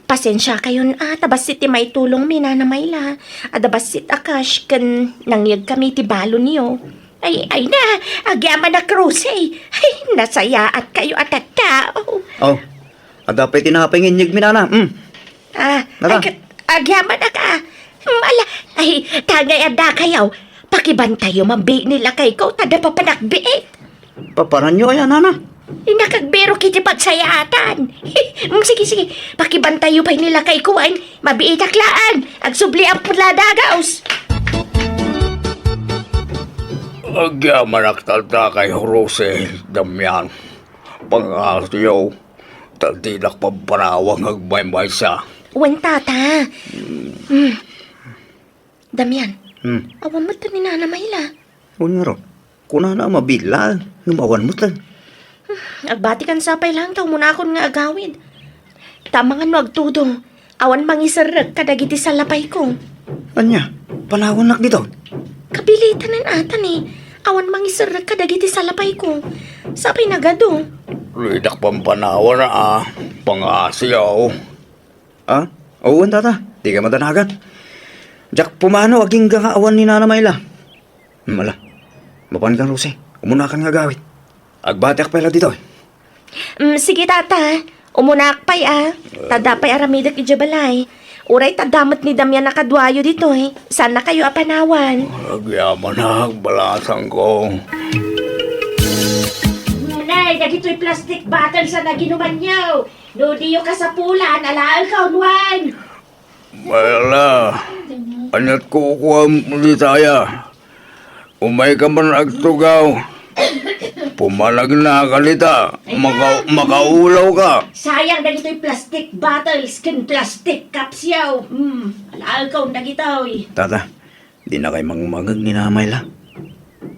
pasensiakayon a, ta bassit ti maitulongmi, Nana Mayla. Adda bassit a cash ken nangyegkami ti balonyo. Ay, ay na, agyamanak, Rose. Ay, nasayaatkayo a tattao. Oh, adda pay ti napay nga inyegmi, Nana. Hmm. Ah, Nana. Ag-, agyamanak a. Hmm, ala, ay, tangay addakayo. Pakibantayyo man biit ni lakayko, ta adda papanakbiit. Papananyo aya, Nana? Innak agbirok iti pagsayaatan. Mm, sige, sige. Pakibantayyo pay ni lakayko, ay. Mabiitak laeng. Agsubli a pula dagaus. Agyamanak talta kay Rose, Damian. Pangasiyo, ta dinak pampanawang agmaymaysa. Wen, tata. Mm. Damian, Hmm. awan met ni Nana Mayla. Wen ngarud, kunana a mabiit laeng, ngem awan met. Agbatikan sa pay laeng ta umunakon nga agawid. Ta amangan no agtudong, awan mangiserrek kadagiti salapayko. Ania, panawannak ditoy? Kapilitanen ata ni, awan mangiserrek kadagiti salapayko. Sapay nagadu. Dinak pampanawan a, pangasiyo. Ah? Wen, tata. Dika madanagan. Diak pumano agingga nga awan ni Nana Mayla. Hmm, ala. Mapanka, Rose. Umunakan nga agawid. Agbatiak pay la ditoy. Mm, sige, tata. Umunaak pay, a. Ta adda pay aramidek idiay balay. Uray ta adda met ni Damian a kaduayo ditoy. Saannakayo a panawan. Agyamanak, balasangko. Nay, dagitoy plastic bottles a naginumanyo. No diyo kasapulan, alaen ka unwan. Mayla, aniat kukuam ditaya? Umayka man agtugaw. Pumanagnaka dita. Maka-, makaulaw ka. Sayang dagitoy plastic bottles ken plastic cups yaw. Hmm, alaen ka un dagitoy. Tata, dinakay mangmangeg ni Nana Mayla.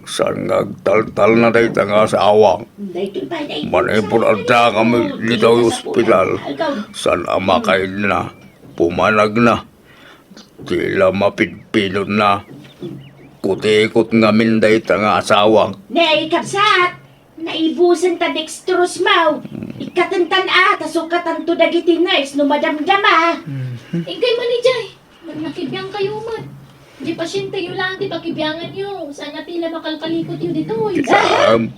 Saan nga agtaltalna dayta nga asawa? Manipud addakami ditoy ospital, saan a makaidna, pumanagna. Ti la mapidpidutna. Kutikot ngamin dayta nga asawa. Ne, kabsat, naibusen ta dextrose mo. Ikkatentan a, ta sukatanto dagiti nurse no madamdama. Inkay man idiay. Nakibiangkayo met. Di pasienteyo laeng ti pakibianganyo. Saan nga ti la makalkalikotyo ditoy. Saan?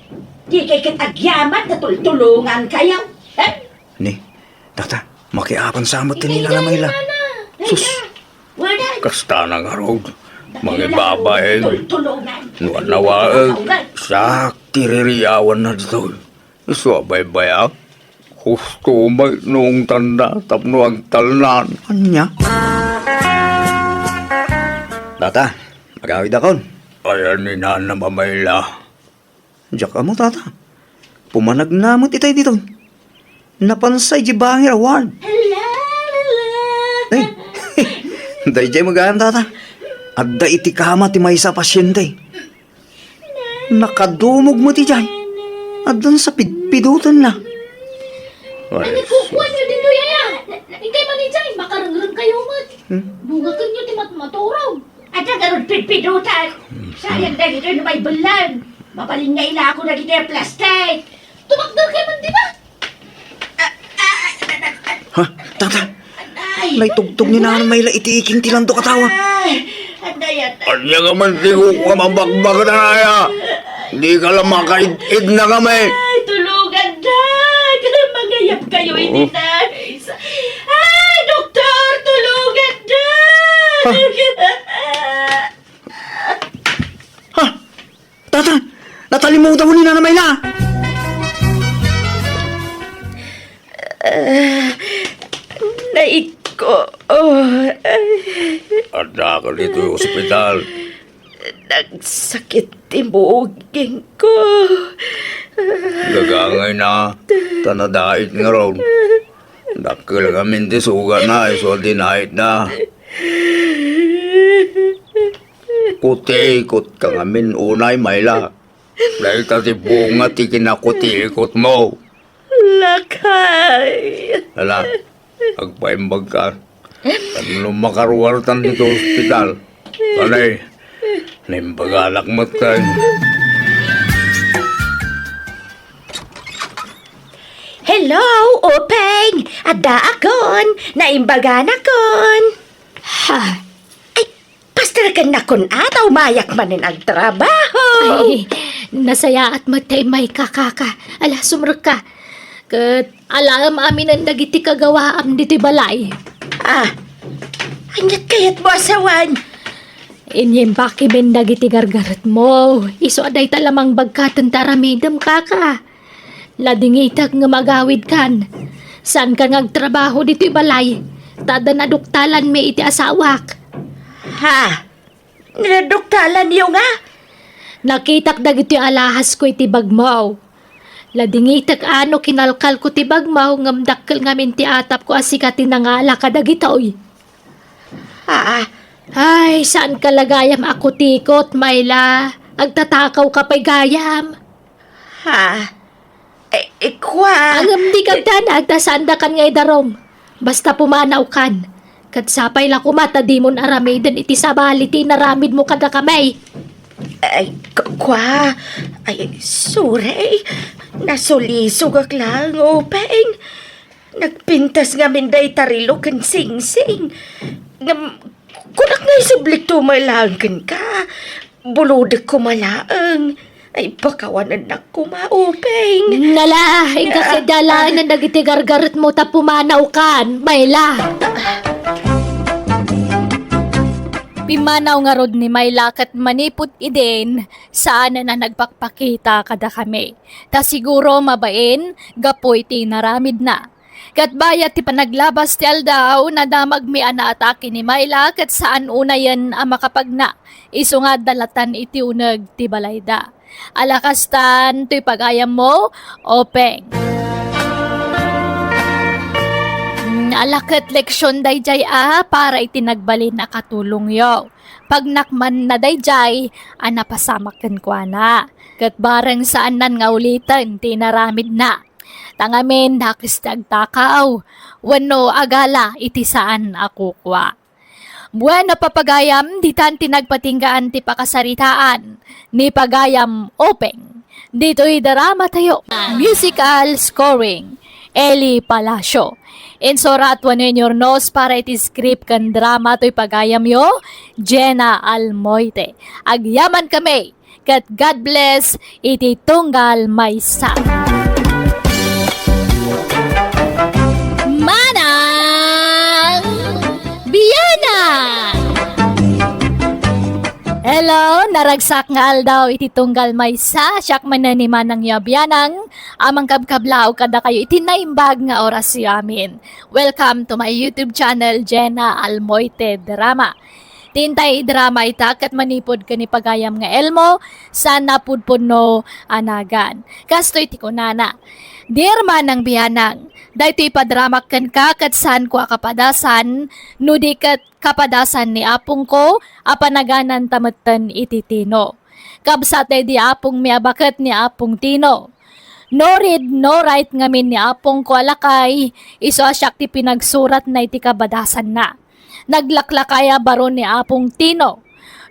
Dikay ket agyaman ta tultulongankayo. Eh? Ni, tata, makiapan sa met ni Nana Mayla. Sus. Kasta na ngarud. Mangibabain. Tultulongan. No anawaen, siak ti ririawanna ditoy. Isu a baybayak. Husto met no ungtanna tapno agtalnan. Ania? Tata, agawidakon. Ayan ni Nana Mayla. Diak ammo, tata. Pumanagna met itay ditoy. Napansa idiay bangir a ward. Ay, daydiay met gayam, tata. Adda iti kama ti maysa a pasiente. Nakadumog met idiay. Addan sa pidpidutenna. Ay, nagkukuanyo ditoy aya? Inkay man idiay, makarengrengkayo met. Hmm? Bungakenyo ti matmaturog. Adda ngarud pidpidutan. Sayang dagitoy no maibellan. Mabalin nga ilako dagiti plastic. Tumakderkay man dita. Ha? Tata? Ay. Naitugtog ni Nana Mayla iti iking ti landok a tawa. Ay. Anay, anay. Ania nga man ti kukua mabakbak na aya? Dika la makaid-id na kami. Ay, tulungan, Dad. Mangayabkayo iti nurse. Ay, doktor, tulungan, Dad. Ha? Ha? Tata, natalimudaw ni Nana Mayla. Ah, naigko. Oh, ay. Addaka ditoy ospital. Nagsakit ti bugingko. Gagangayna, ta nadait ngarud. Dakkel ngamin ti sugatna isu a dinait na. Kutikot ka ngamin unay, Mayla. Dayta ti bunga ti kinakutikotmo. Lakay. Ala, agpaimbag ka. Tapno makaruartan ditoy ospital. Anay, naimbaganak met kay. Hello, Upeng! Addaakon! Naimbaganakon! Ha? Ay, pasterkennakon a ta umayak manen agtrabaho! Ay, nasayaat met ta immayka, kaka. Ala, sumrekka. Ket alaem aminen dagiti kagawaam ditoy balay. Ah, aniat kayatmo a sawen? Inyimbakimin dagiti gargaretmo. Isu a dayta la mangbagkaten ta aramidem, kaka. Ladingitek ngem agawidkan. Saankan nga agtrabaho ditoy balay, ta adda naduktalanmi iti asawak. Ha? Naduktalanyo nga? Nakitak dagitoy alahasko iti bagmo. Ladingitek a no kinalkalko ti bagmo ngem dakkel ngamin ti atapko a sika ti nangala kadagitoy. Ah, Ay, saanka la gayam a kutikot, Myla. Agtatakawka pay gayam. Ha? Eh, eh, kua. Ngem dika agdanag ta saandakan nga idarum. Basta pumanawkan. Ket sapay la koma ta dimon aramiden iti sabali ti inaramidmo kadakami. Ay, k-, kua. Ay, sorry. Nasulisogak laeng, Upeng. Nagpintas ngamin dayta relo ken singsing. Ngem, kunak nga isublikto met laeng kenka. Bulodek koma laeng. Ay, pakawanennak koma, Upeng. Nala, inka ketdi alaenan dagiti gargaretmo ta pumanawkan, Myla. Pimmanaw ngarud ni Myla ket manipud idin, saanen a nagpakpakita kadakami. Ta siguro mabain gapu iti inaramidna. Ket bayat ti panaglabas ti aldaw, nadamagmi a naatake ni Myla ket saan unayen a makapagna. Isu nga adda latan iti uneg ti balayda. Ala kastan toy pagayammo, Upeng. Mm, ala ket leksion daydiay a para iti nagbalin a katulongyo. Pagnak man na daydiay a napasamak kenkuana. Ket bareng saannan nga uliten ti inaramidna. Ta ngamin, dakes ti agtakaw, wenno agala iti saan a kukua. Bueno, papagayam, ditan ti nagpatinggaan ti pakasaritaan ni Pagayam Upeng. Ditoy drama tayo, musical scoring, Eli Palacio. Insurat wenno inurnos para iti script ken drama toy pagayamyo, Jenna Almoite. Agyaman kami ket God bless iti tunggal maysa. Manang Bianang! Hello, naragsak nga aldaw iti tunggal maysa. Siak manen ni Manangyo a Bianang a mangkabkablaw kadakayo iti naimbag nga orasyo amin. Welcome to my YouTube channel, Jenna Almoite Drama. Ti intay drama ita ket manipud ken ni pagayam nga Elmo, saan a pudpudno a nagan. Kastoy ti kunana, "Dear Manang Bianang, daytoy padramak kenka ket saanko a kapadasan, no di ket kapadasan ni apongko a panagananta metten iti Tino. Kabsat daydi apongmi a baket ni Apong Tino. No read, no write ngamin ni apongko a lakay, isu a siak ti pinagsuratna iti kabadasanna. Naglaklakay a baro ni Apong Tino.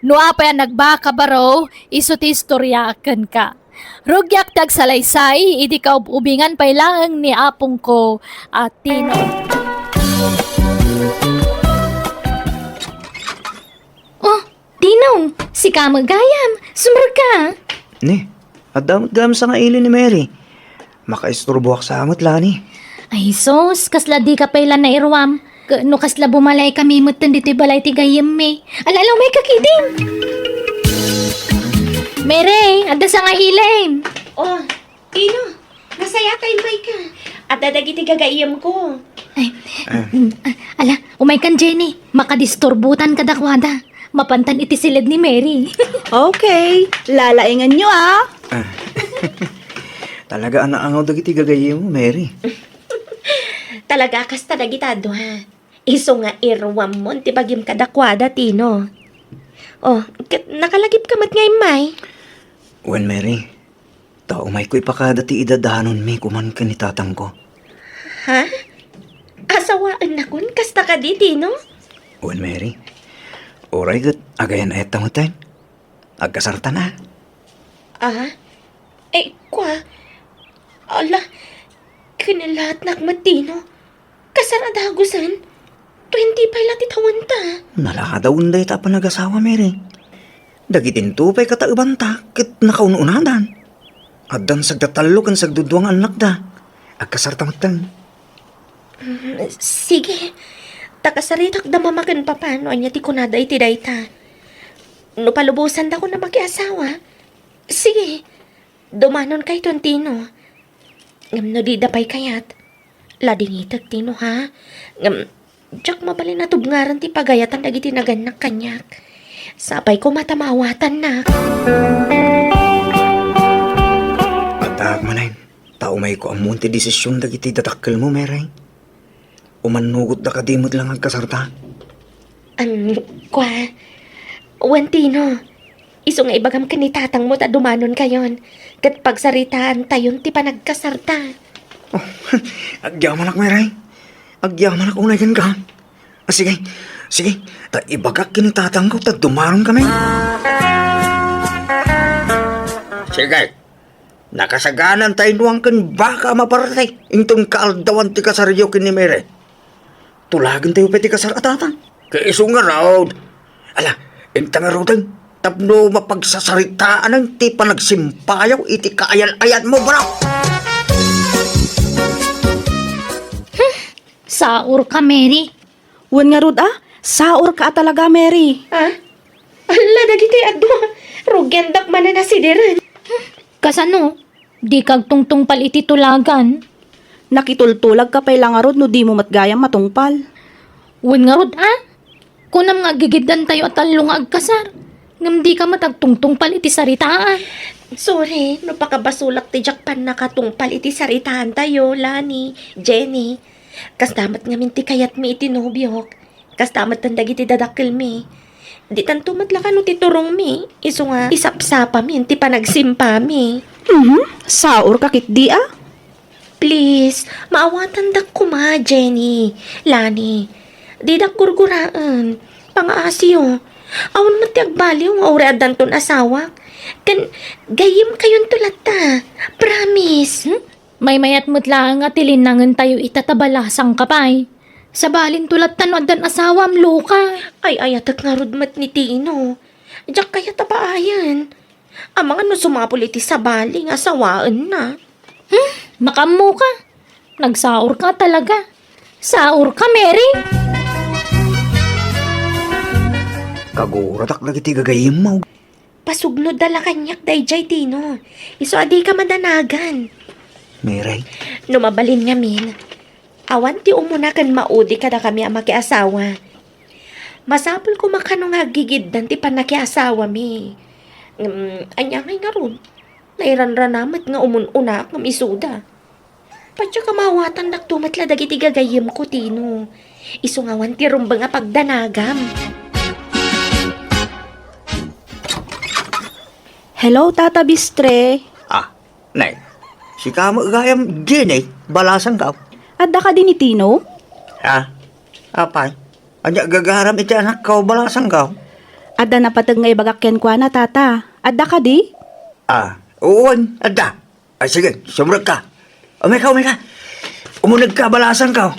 No apay a nagbaak a baro, isu ti istorya kenka. Rugiak ti agsalaysay, idi kaub-ubingan pay laeng ni apongko a Tino." Oh, Tino, sika met gayam, sumrekka. Ni, adda met gayam sangaili ni Mary. Makaisturboak sa met la ni. Ay sus, kasla dika pay la nairuam. Ke-, no kasla bumalaykami metten ditoy balay ti gayyemmi. Ala, ala, umayka ketdin. Mary, adda sangailim. Oh, Tino, nasayaat a immayka. Adda dagiti gagayyemko. Ay, ah, ala, umaykan, Jenny. Makadisturbotan kadakuada. Mapantan iti siled ni Mary. Okay, lalainganyo, ah. Ah. Talaga a naangaw dagiti gagayyemmo, Mary. Talaga kasta dagita a dua. Isu nga iruammon ti bagim kadakuada, Tino. Oh, ket nakalagipka met nga immay. Wen, Mary, ta umayko ipakada ti idadanonmi koman ken ni tatangko. Ha? Asawaennakon? Kasta kadi, Tino? Wen, Mary, uray ket agayan-ayatta metten. Agkasartan a. Ah? Eh, kua? Ala, Kinalaatnak met, Tino. Kasar a dagusen. Twenty-five la ti tawenta. Naladawen dayta a panagasawa, Mary. Dagitinto pay kataebanta ket nakaun-unadan. Addan sagtallo ken sagdudua nga annakda. Agkasarta metten. Mm, sige. Ta kasaritak da mama ken papa no ania ti kunada iti dayta. No palubosandakon a makiasawa, sige, dumanonkayton, Tino. Ngem no dida pay kayat, ladingitek, Tino, ha? Ngem, diak mabalin a tubngaran ti pagayatan dagiti nagannak kaniak. Sapay koma ta maawatannak. Addaak manen, ta umayko ammuen ti desision dagiti dadakkelmo, Mary. Umannugotda kadi met la nga agkasarta? Am, kua, wen, Tino, isu nga ibagam ken ni tatangmo ta dumanonkayon, ket pagsaritaantayon ti panagkasarta. Oh, agyamanak, Mary. Agyamanak unay kenka. Ah, sige, sige, ta ibagak ken ni tatangko ta dumanonkami. Sige. Nakasaganan ta inuang ken baka a maparte inton kaaldawan ti kasaryo ken ni Mary. Tulagentayo pay ti kasar a tatang. Ket isu ngarud. Ala, inta ngaruden, tapno mapagsasaritaanan ti panagsimpayo iti kaayan-ayanmo, bro. Saor ka, Mary. Wen ngarud a, saor ka a talaga, Mary. Ah? Alla, dagiti adu, rugiandak manen a sidiren. Kasano? Dika agtungtungpal iti tulagan? Nakitultulag ka pay la ngarud no dimo met gayam matungpal. Wen ngarud a? Kunam nga aggigiddantayo a tallo nga agkasar, ngem dika met agtungtungpal iti saritaan. Sorry, no pakabasolak ti diak pannakatungpal iti saritaantayo, Lani, Jenny. Kasta met ngamin ti kayatmi iti nobiok. Kasta met dagiti dadakkelmi. Ditanto met la kano ti turongmi, isu nga isapsapami ti panagsimpami. Mhm, saor ka ketdi a? Please, maawatandak koma, Jenny, Lani. Didak gurguraen. Pangaasiyo. Awan met ti agbaliw nga uray addanton asawak. Ken gayyemkayonto latta. Promise. Hmm? Maymayat met laeng a tilinnangentayo ita ta balasangka pay. Sabalinto latta no addan asawam, Luka. Ay-ayatek ngarud met ni Tino. Diak kayat a paayen. Amangan no sumapul iti sabali nga asawaenna. Hmm, makaammoka. Nagsaor ka talaga. Saor ka, Mary. Kaguratak dagiti gagayyemmo. Pasugnodda la kaniak daydiay, Tino. Isu a dika madanagan. Mary. No mabalin ngamin, awan ti umuna ken maudi kadakami a makiasawa. Masapul koma kano nga aggigiddan ti pannakiasawami. Ngem, ania ngay ngarud? Nairanrana met nga umun-unaak ngem isuda. Patio ka mawatan dakto met la dagiti gagayyemko, Tino. Isu nga awan ti rumbeng a pagdanagam. Hello, Tata Bistre. Ah, Nay, sika met gayam, Jenny, balasangko. Adda kadi ni Tino? Ha? Apay? Ania gagaram iti anakko, balasangko? Adda napateg nga ibagak kenkuana, Tata. Adda kadi? Ah, wen, adda. Ay, sige, sumrekka. Umayka, umayka. Umunegka, balasangko.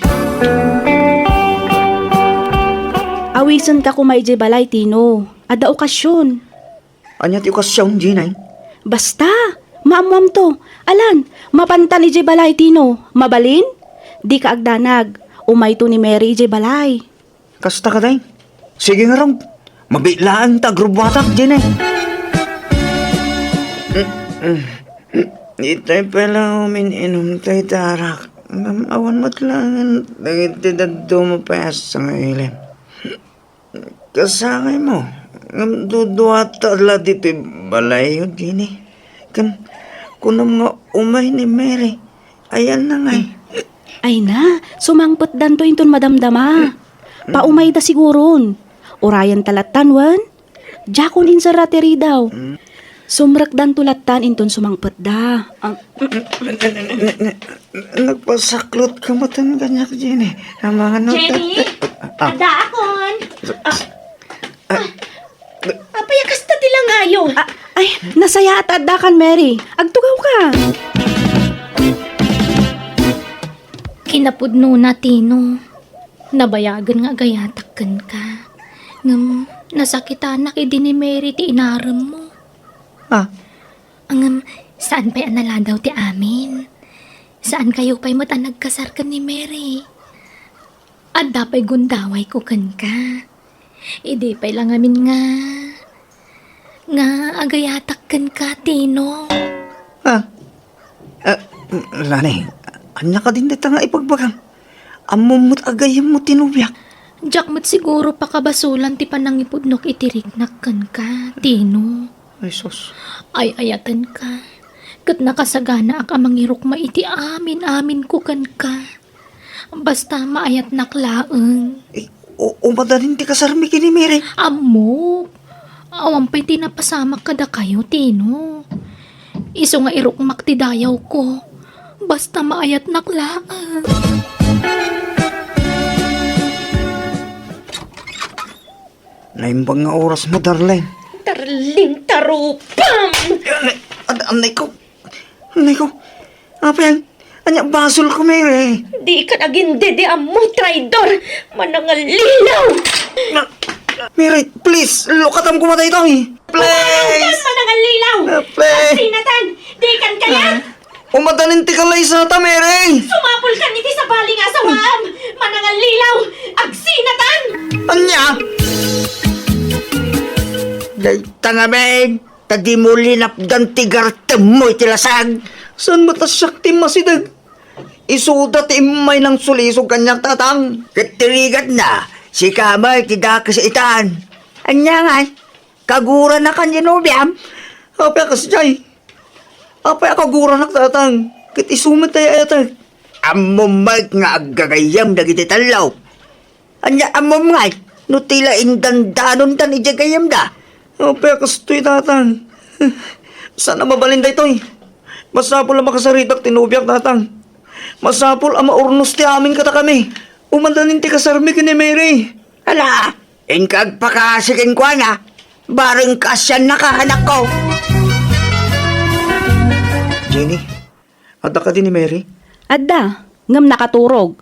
Awisenka koma idiay balay, Tino. Adda okasion. Ania ti okasion, Jenny? Basta, maammoamto. Alan, mapantan idiay balay, Tino. Mabalin? Dika agdanag. Umayto ni Mary idiay balay. Kasta kadi? Sige ngarud. Mabiit laeng ta agrubbuatak, Jenny. Itay pay la umin-inum dayta arak. Ngem awan met laeng dagiti dadduma pay a sangailim. Kasangaymo, ngem duduata la ditoy balayyo, Jenny. Ken kunam nga umay ni Mary. Ayanna ngay. Ay na, sumangpetdanto inton madamdama. Paumayda siguron. Urayenta lattan wen? Diakon inserra ti ridaw. Sumrekdanto lattan inton sumangpetda. Ah, nagpasaklotka metten kaniak, Jenny. Amangan no Jenny? Ah. Addaakon. Ah. Ah. Apay a kasta ti langayo? Ah, ay, nasayaat a addakan, Mary. Agtugawka. Napudnona, Tino. Nabayagen nga agayatak kenka. Ngem nasakitanak idi ni Mary ti inaremmo. Ah, Ngem saan pay a naladaw ti amin. Saankayo pay met a nagkasar ken ni Mary. Adda pay gundawayko kenka. Idi pay la ngamin nga, nga agayatak kenka, Tino. Ah, ah, Lani, ania kadin dayta nga ibagbagam? Ammom met a gayyemmo ti nobiak. Diak met siguro pakabasolan ti panangipudnok iti riknak kenka, Tino. Ay, sus. Ay-ayatenka. Ket nakasaganaak a mangirukma iti amin-aminko kenka. Basta maayatnak laeng. Eh, u-, umadanin ti kasarmi ken ni Mary. Ammok. Awan pay ti napasamak kadakayo, Tino. Isu nga irukmak ti dayawko. Basta maayatnak laeng. Naimbag nga oras mo, darling. Darling, tarupam! An-, anay ko. Anay ko. Apay, ania basolko, Mary? Dikan agindediammo, traidor! Manangallilaw! Na, Mary, please, lukatam koma daytoy. Please! Manangallilaw! Ah, please! Agsinatan! Dikan kayat! Ah. Umadanin ti kalaysata, Mary! Sumapulkan iti sabali nga asawaam! Manangallilaw! Agsinatan! Ania? Dayta ngamin, ta dimo linapdan ti gartemmo iti lasag. Saan met a siak ti masideg? Isuda ti immay nangsulisog kaniak, tatang. Ket ti rigatna, sika met ti dakes itan. Ania ngay? Kaguranakan ti nobiam? Apay a kasdiay? Apay a kaguranak, tatang? Ket isu met ti ay-ayatek. Ammom met nga aggagayyem dagiti tallo. Ania ammom ngay no ti la indandanondan idiay gayyemda? Apay a kastoy, tatang? Saan a mabalin daytoy? Masapul a makasaritak ti nobiak, tatang. Masapul a maurnos ti amin kadakami. Umadanin ti kasarmi ken ni Mary. Ala, inka agpakaasi kenkuana, bareng kaasiannaka, anakko. Jenny, adda kadi ni Mary? Adda, ngem nakaturog.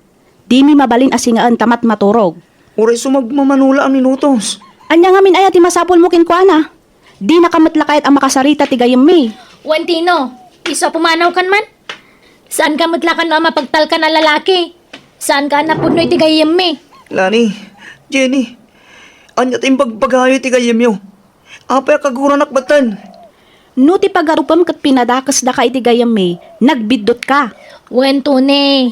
Dimi mabalin a singaen ta matmaturog. Uray sumagmamano la a minutos. Ania ngamin aya ti masapulmo kenkuana? Dinaka met la kayat a makasarita ti gayyemmi. Wen, Tino, isu a pumanawkan man? Saanka met la kano a mapagtalkan a lalaki? Saanka a napudno iti gayyemmi? Lani, Jenny, ania ti imbagbagayo iti gayyemyo? Apay a kaguranak batten? No ti pagarupem ket pinadakesdaka iti gayyemmi, nagbiddutka. Wen, Tony,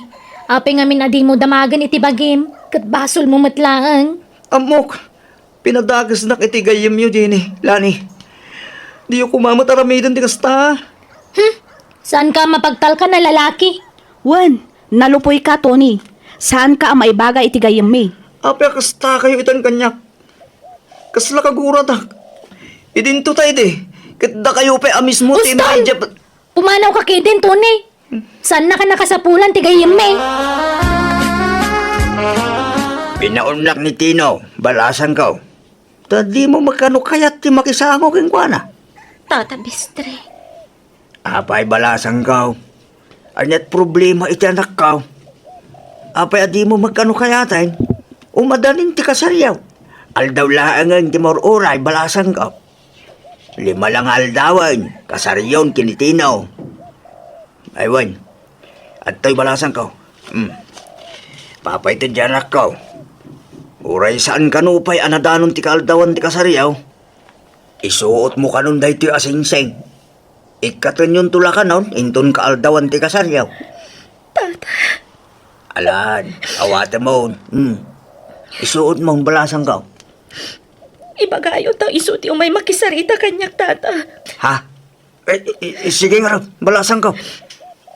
apay ngamin a dimo damagen iti bagim, ket basolmo met laeng? Ammok, pinadakesnak iti gayyemyo, Jenny, Lani. Diyo koma met aramiden ti kasta. Hmm? Saanka a mapagtalkan a lalaki? Wen, nalupoyka, Tony. Saanka a maibaga iti gayyemmi. Apay a kastakayo itan kaniak? Kasla kaguratak. Idinto ta idi, ket dakayo pay a mismo ti Uston! Maidiap- Pumanawka ketdin, Tony. Saannaka a nakasapulan ti gayyemmi. Binaonnak ni Tino, balasangko. Ta dimo met kano kayat ti makisango kenkuana? Tata Bistre. Apay, balasangko? Ania't problema iti anakko? Apay a dimo met kano kayaten? Umadanin ti kasaryo. Aldaw laengen ti maur-uray, balasangko. Lima la nga aldawen, kasaryon ken ni Tino. Ay wen, adtoy, balasangko. Hmm. Apay ti anakko? Uray saan kano pay a nadanon ti kaaldawan ti kasaryo, isuotmo kanon daytoy a singsing. Ikkatenyonto la kanon inton kaaldawan ti kasaryo. Tata. Alan, awatemon. Hmm. Isuotmon, balasangko. Ibagayo ta isu ti umay makisarita kaniak, Tata. Ha? Eh, eh, eh, sige ngarud, balasangko.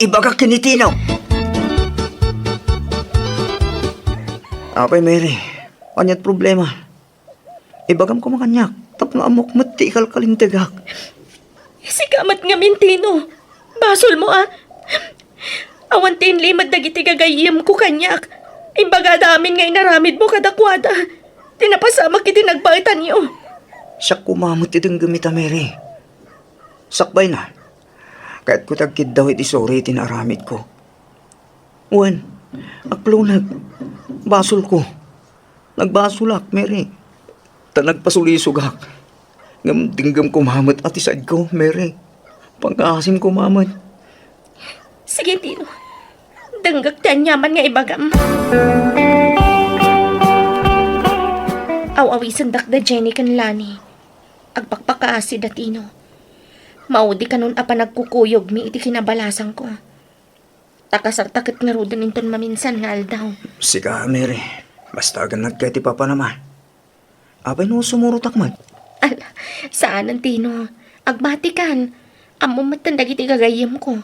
Ibagak ken ni Tino. Apay, Mary, ania't problema? Ibagam koma kaniak, tapno ammok met ti ikalkalintegak. Sika met ngamin, Tino. Basolmo, a. Awan ti inlimed dagiti gagayyemko kaniak. Imbagada amin nga inaramidmo kadakuada. Ti napasamak iti nagbaetanyo. Siak koma met ti denggem ita, Mary. Sakbayna, kayatko ti agkiddaw iti suri iti naaramidko. Wen, Agpulunek. Basolko. Nagbasolak, Mary. Ta nagpasulisogak. Ngem denggem koma met a ti saidko, Mary. Pangaasim koma met. Sige, Tino. Denggek ti aniaman nga ibagam. Aw-awisendak da Jenny ken Lani. Agpakpakaasi da Tino. Maudi kanon a panagkukuyogmi iti kinabalasangko. Ta kasarta ket ngaruden inton maminsan nga aldaw. Sika, Mary, basta agannad kay ti papanam a. Apay no sumurotak met? Ala, saanen, Tino. Agbatikan. Ammom metten dagiti gagayyemko.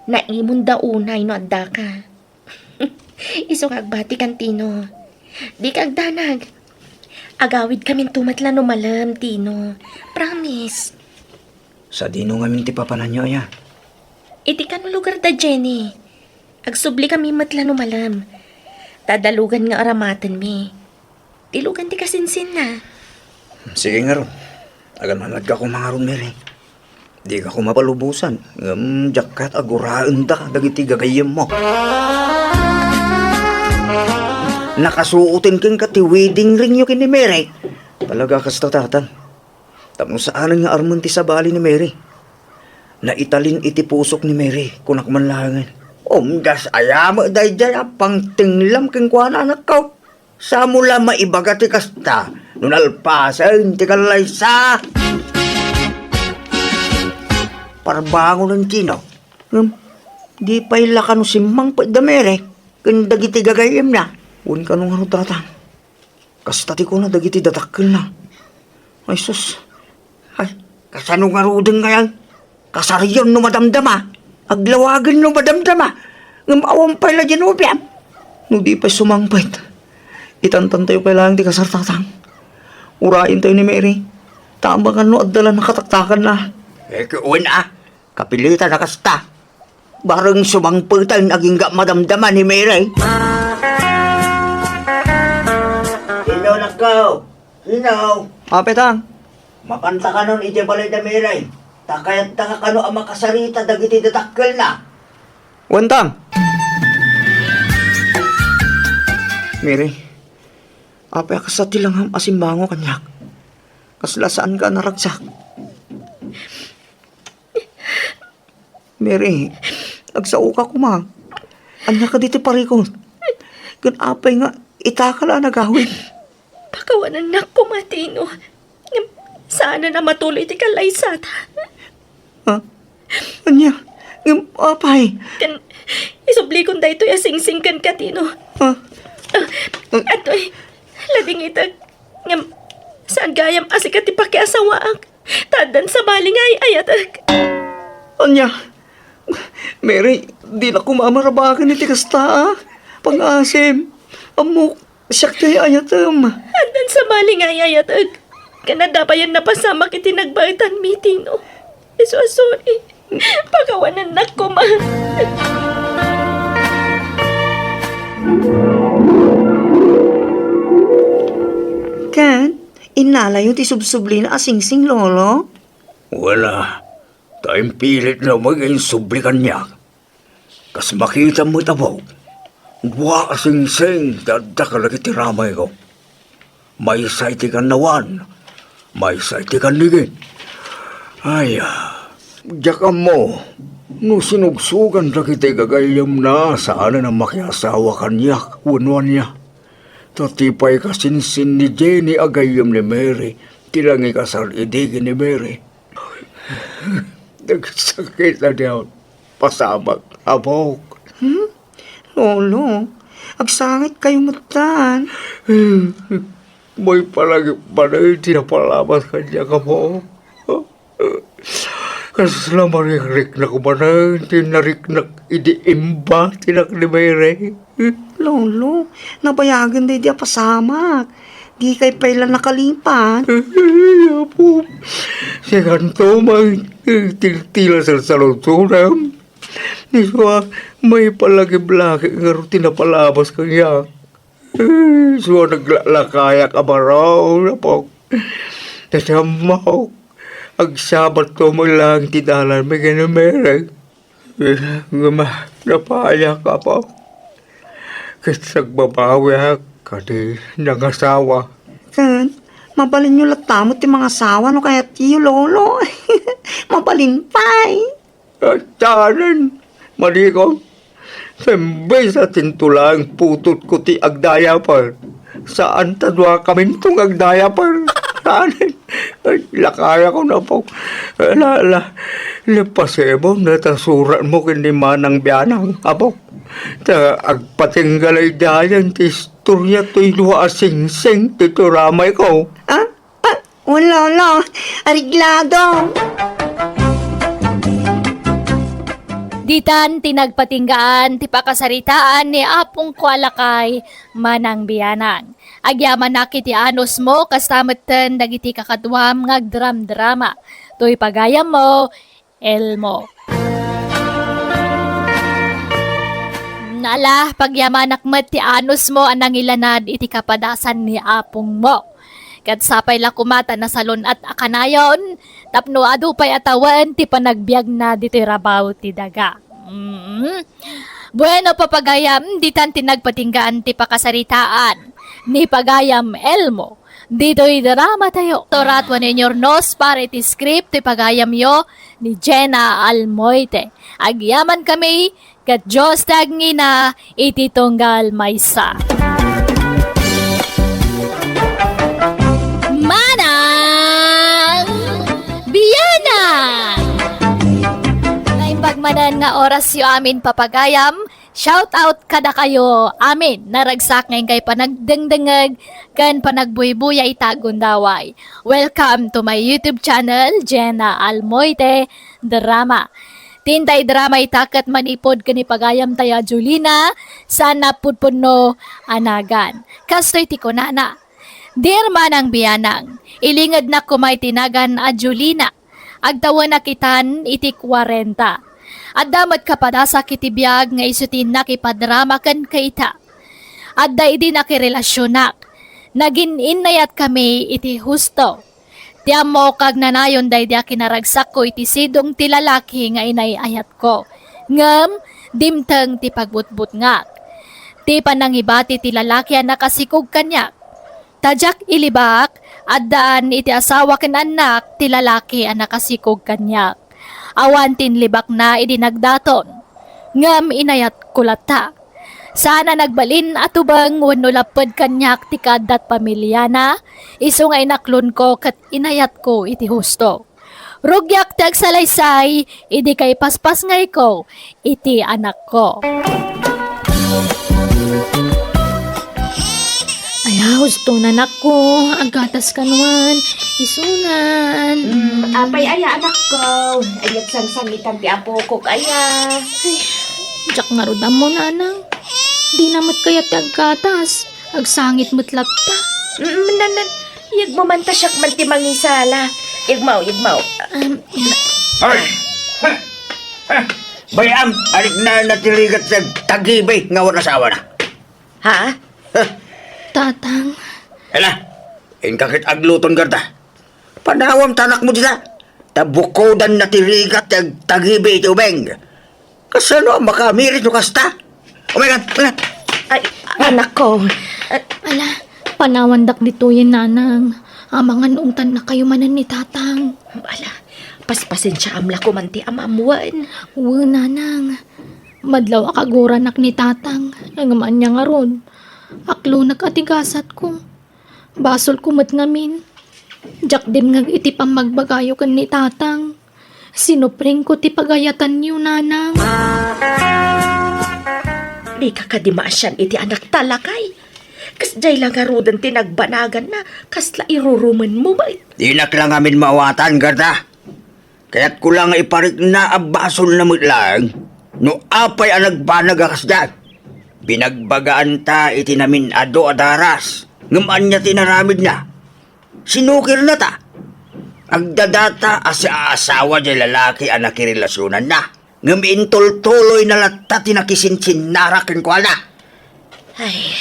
Naimonda unay no addaka. Isu nga agbatikan, Tino. Dika agdanag. Agawidkaminto met la no malem, Tino. Promise. Sadino ngamin ti papananyo, aya? Iti kano lugar da Jenny. Agsublikami met la no malem. Ta dalugan nga aramatenmi. Dilugan ti kasinsinna. Sige ngarud. Agannadka koma ngarud, Mary. Dika koma palubosan, ngem diak kayat a guraenda dagiti gagayyemmo. Nakasuoten kenka ti wedding ringyo ken ni Mary. Talaga kasta, Tatang. Tapno saanen nga armen ti sabali ni Mary. Naitalin iti pusok ni Mary, kunak man laengen. Umdas aya met daydiay a pangtenglam kenkuana, anakko. Saanmo la maibaga ti kasta no nalpasen ti kallaysa? Parbangonen, Tino. Ngem, di pay la kano simmangpet da Mary ken dagiti gagayyemna. Wen kano ngarud, Tatang. Kasta ti kuna dagiti dadakkelna. Ay, sus. Ay, kasano ngaruden ngay? Kasarion no madamdama. Aglawagen no madamdama. Ngem awan pay la di nobiam. No di pay sumangpet, itantantayo pay laeng ti kasar, Tatang. Urayentayo ni Mary. Ta amangan no adda la nakataktakanna. Eh, wen a. Kapilitan a kasta. Bareng sumangpeten agingga madamdama ni Mary. Sino, anakko? Sino? Apay, Tang? Mapanta kanon idiay balay da Mary. Ta kayatta nga kano a makasarita dagiti dadakkelna. Wen, Tang. Mary, apay a kasta ti langam a simmango kaniak? Kasla saanka a naragsak? Mary, agsaoka koma. Ania kadi ti parikut? Ken apay nga itaka la a nagawid? Pakawanennak koma, Tino. Ngem saanen a matuloy ti kallaysata. Ha? Ania? Ngem apay? Ken isublikon daytoy a singsing kenka, Tino. Ha? Ah, atoy, ladingitek. Ngem saan gayam a sika ti pakiasawaak. Ta addan sabali nga ay-ayatek. Ania? Mary, dina koma marabaken iti kasta, a. Pangaasim. Ammok, siak ti ay-ayatem. Addan sabali nga ay-ayatek. Ken adda payen napasamak iti nagbaetanmi, Tino. Isu a sorry. Pakawanennak koma. Ken, innalayo ti subsublina a singsing, Lolo? Wala. Ta impilit laeng nga insubli kaniak. Kas makitam met, Apo, dua a singsing ti adda kadagiti ramayko. Maysa iti kannawan, maysa iti kannigin. Ay, ah, diak ammo no sinugsugan dagiti gagayyemna saanen a makiasawa kaniak wenno ania. Ta ti pay kasinsin ni Jenny a gayyem ni Mary ti nangikasar idi ken ni Mary. Nagsakit a diak pasamak, Apok. Hmm? Lolo, agsangitkayo metten. Maipalagip manen ti napalabas kaniak, Apok. Kasla marikriknak manen ti nariknak idi imbatinnak ni Mary. Lolo, nabayagen daydi a pasamak. Dikay pay la nakalipat. Ay, Apo, sikanto man, tiltila salsaludsonem. Isu a, maipalagip-lagip ngarud ti napalabas kaniak. Isu a, naglalakayak a baro, Apo. Nasamok, agsabatto man lang ti dalanmi ken ni Mary. Ngem, napayak, Apo. Ket agbabawiak kadi nangasawa. Ken, mabalinyo latta met ti mangasawa no kayatyo, Lolo. Mabalin pay. Saanen, manikong. Imbes a tinto laeng putotko ti agdiaper, saan ta duakaminto nga agdiaper. Saanen. Ay, lakayakon, Apok. Ala, ala. Lapasibon ta suratmo ken ni Manang Bianang, Apok. Ta agpatingga laydayan ti istorya toy dua a singsing ti turamayko. Ah? Ah, wen, Lolo. Areglado. Ditan ti nagpatinggaan ti pakasaritaan ni apongko a lakay, Manang Bianang. Agyamanak iti anusmo, kasta metten dagiti kakaduam nga agdramdrama. Toy pagayammo, Elmo. Ala, pagyamanak met ti anusmo a nangilanad iti kapadasan ni apongmo. Ket sapay la koma ta nasalun-at a kanayon tapno adu pay a tawen ti panagbiagna ditoy rabaw ti daga. Mm. Bueno, papagayam, ditan ti nagpatinggaan ti pakasaritaan ni pagayam Elmo ditoy dramatayo. Surat wenno inyurnos para iti script ti pagayamyo ni Jenna Almoite. Agyamankami ket Dios ti agngina iti tunggal maysa. Manang Bianang! Naimbag manen nga orasyo amin, papagayam. Shout out kadakayo amin. Naragsak nga inkay panagdengdengeg ken panagbuybuya ita gundaway. Welcome to my YouTube channel, Jenna Almoite Drama. Ti inday drama ita ket manipud ken ni pagayamtayo a Julina, saan a pudpudno a nagan. Kastoy ti kunana, Dear Manang Bianang, ilingednak koma iti nagan a Julina. Agtawenak itan iti kuarenta. Adda met kapadasak iti biag nga isu ti innak ipadrama kenka ita. Adda idi nakirelasionak. Nagin-innayatkami iti husto. Ti ammok, agnanayon daydi a kinaragsakko iti sidong ti lalaki nga inay-ayatko. Ngem dimteng ti pagbutbutngak. Ti panangibati ti lalaki a nakasikog kaniak. Ta diak ilibak, addaan iti asawa ken annak ti lalaki a nakasikog kaniak. Awan ti inlibakna idi nagdaton. Ngem inayatko latta. Saan a nagbalin a tubeng wenno lapped kaniak ti kaaddat pamiliana, isu nga inaklonko ket inayatko iti husto. Rugiak ti agsalaysay idi kaipaspasngayko iti anakko. Ala, husto, anakko. Aggatas ka nuan. Isunan. Mm, apay aya, anakko? Ay, agsangsangitan ti apokok aya. Ay, diak ngarud ammo, nanang. Dina met kayat ti aggatas. Agsangit met latta. Mm, nan, nan. Iyegmo man ta siak man ti mangisala. Iyegmo, iyegmo. Um, Ay! Ha! Ha! Bay-am, alikna na ti rigat ti agtagibi nga awan asawana. Ha? Ha! Tatang. Hala, inka ket agluton garda. Panawam ti anakmo dita. Ta bukodan na ti rigat ti agtagibi iti ubing. Kasano a makaamirit no kasta? Umaykan, umaykan. Ay, anakko. Ala, panawandak ditoyen, nanang. Amangan no umtannakayo manen ni tatang. Ala, paspasensiaam la koman ti amam wen. Wen, nanang. Madlaw a kaguronak ni tatang. Ngem ania ngarud? Aklonek a ti gasatko. Basolko met ngamin. Diak dimngeg iti pammagbagayo ken ni tatang. Sinupringko ti pagayatanyo, nanang. Dika kadi maasian iti anakta, lakay. Kasdiay la ngaruden ti nagbanaganna, kasla irurumenmo met. Dinak la ngamin maawatan, garda. Kayatko la nga iparikna a basolna met laeng no apay a nagbanag a kasdiay. Binagbagaanta iti namin-adu a daras, ngem ania ti inaramidna? Sinukirna ta. Agdadata a siaasawa diay lalaki a nakirelasionanna, ngem intultuloyna latta ti nakisinsinnarak kenkuana. Ay.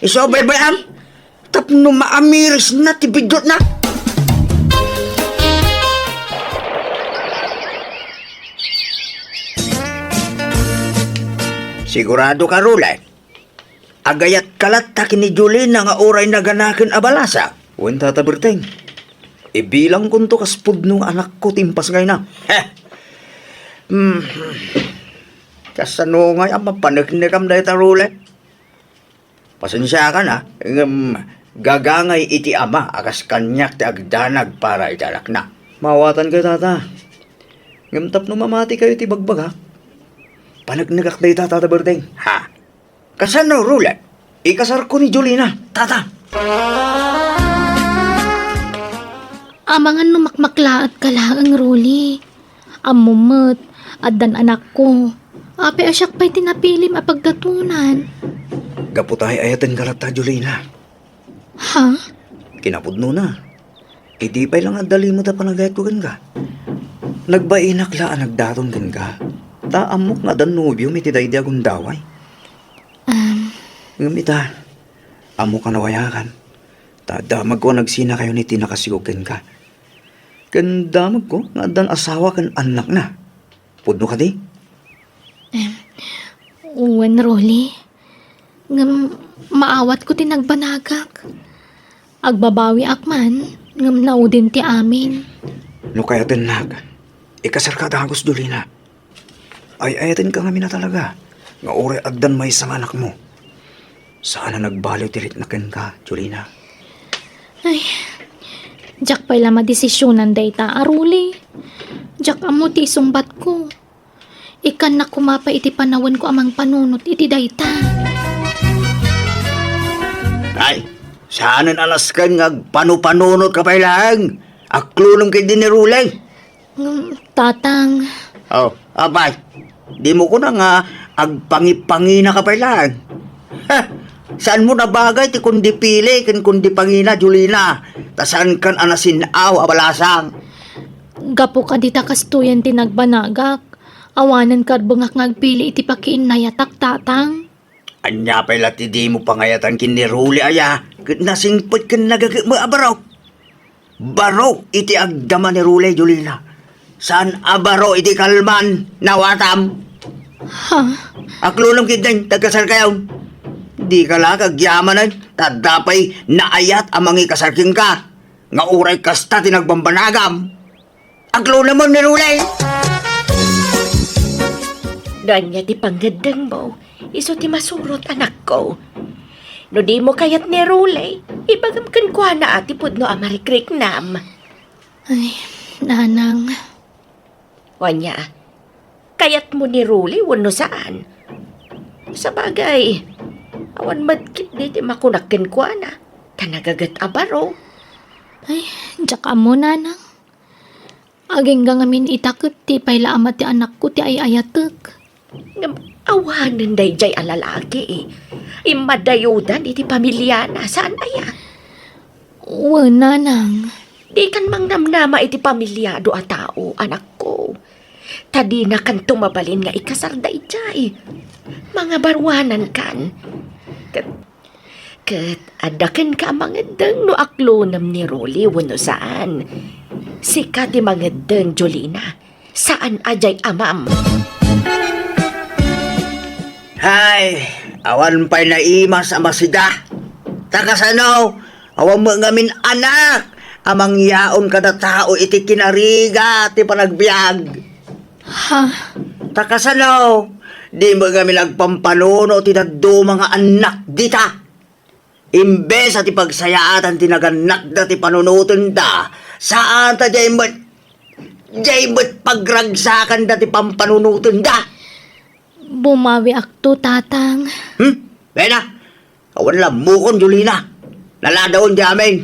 Isu a baybay-am, tapno maamirisna ti biddutna. Sigurado ka, Roland? Agayatka latta ken ni Jolina nga uray naganaken a balasa? Wen, Tata Berteng. Ibilangkonto kas pudno nga anakko ti impasngayna. Heh! Hmm. Kasano ngay a mapaneknekam dayta, Rule? Pasensiakan, a, ngem gagangay iti ama a kas kaniak ti agdanag para iti anakna. Maawatankayo, Tata. Ngem tapno mamatikayo iti ibagbagak, paneknekak dayta, Tata Berteng. Ha? Kasano, Rule? Ikasarko ni Jolina, Tata. Amangan no makmaklaatka laeng, Rule. Ammom met, addan anakko. Apay a siak pay ti napilim a pagdatonan? Gapu ta ay-ayatenka latta, Jolina. Ha? Kinapudnona, idi pay la nga adda limed a panagayatko kenka, nagbainak la a nagdaton kenka, ta ammok nga addan nobiom iti daydi a gundaway. Um. Ngem ita, ammok a nawayakan, ta damagko a nagsinakayon iti nakasigog kenka. Ken damagko nga addan asawa ken annakna. Pudno kadi? Em, wen, Rule. Ngem maawatko ti nagbanagak. Agbabawiak man, ngem naudin ti amin. No kayatennak, ikasarka dagus, Jolina. Ay-ayatenka ngamin a talaga nga uray addan maysa nga anakmo. Saan a nagbaliw ti rikna kenka, Jolina. Ay, diak pay la madesisionan dayta a, Rule. Diak ammo ti isungbatko. Ikkannak koma pay iti panawenko a mangpanunot iti dayta. Ay, saanen a nasken nga agpanupanunotka pay laeng. Aklonem ketdi ni Rule. Ngem, Tatang. Oh, apay, dimo kuna nga agpangipanginaka pay laeng? Ha? Saanmo nabagay ti kundi pili ken kundi pangina, Jolina, ta saankan a nasin-aw a balasang? Gapu kadi ta kastoyen ti nagbanagak, awanen karbengak nga agpili iti pakiinnayatak, Tatang. Ania pay la ti dimo pangayatan ken ni Rule aya ket nasingpet ken nagagekme a baro? Baro iti agdama ni Rule, Jolina. Saan a baro iti kalman, nawatam? Ha? Aklonem ketdin, tagkasarkayon. Dika la agyamanen, ta adda pay naayat a mangikasar kenka, nga uray kasta ti nagbambanagam. Aglunamen ni Rule! No ania ti pangngeddengmo, isu ti masurot, anakko. No dimo kayat ni Rule, ibagam kenkuana a ti pudno a marikriknam. Ay, nanang. Ania, kayatmo ni Rule wenno saan? Sabagay, awan met ketdi ti makunak kenkuana, ta nagaget a baro. Ay, diak ammo, nanang. Agingga ngamin ita ket ti pay la ama ti anakko ti ay-ayatek. Ngem awanen daydiay a lalaki. Immadayudan iti pamiliana, saan aya? Wen, nanang. Dikan mangnamnama iti pamiliado a tao, anakko. Ta dinakanto mabalin nga ikasar daydiay. Mangabaruanankan. Ket Ket adda kenka a mangeddeng no aklonem ni Rule wenno saan. Sika ti mangeddeng, Jolina. Saan a diay amam. Hay, awan pay naimas a masida. Ta kasano, awan met ngamin anak a mangyaon kada tao iti kinarigat ti panagbiag. Ha? Ta kasano, dimo ngamin agpampanuno ti dadduma nga annak dita? Imbes a ti pagsayaatan ti nagannakda ti panunotenda, saan ta diay met, diay met pagragsakanda ti pampanunotenda? Bumawiakto, Tatang. Hmm? Bena, awan lammukon, Jolina. Naladawen ti amin.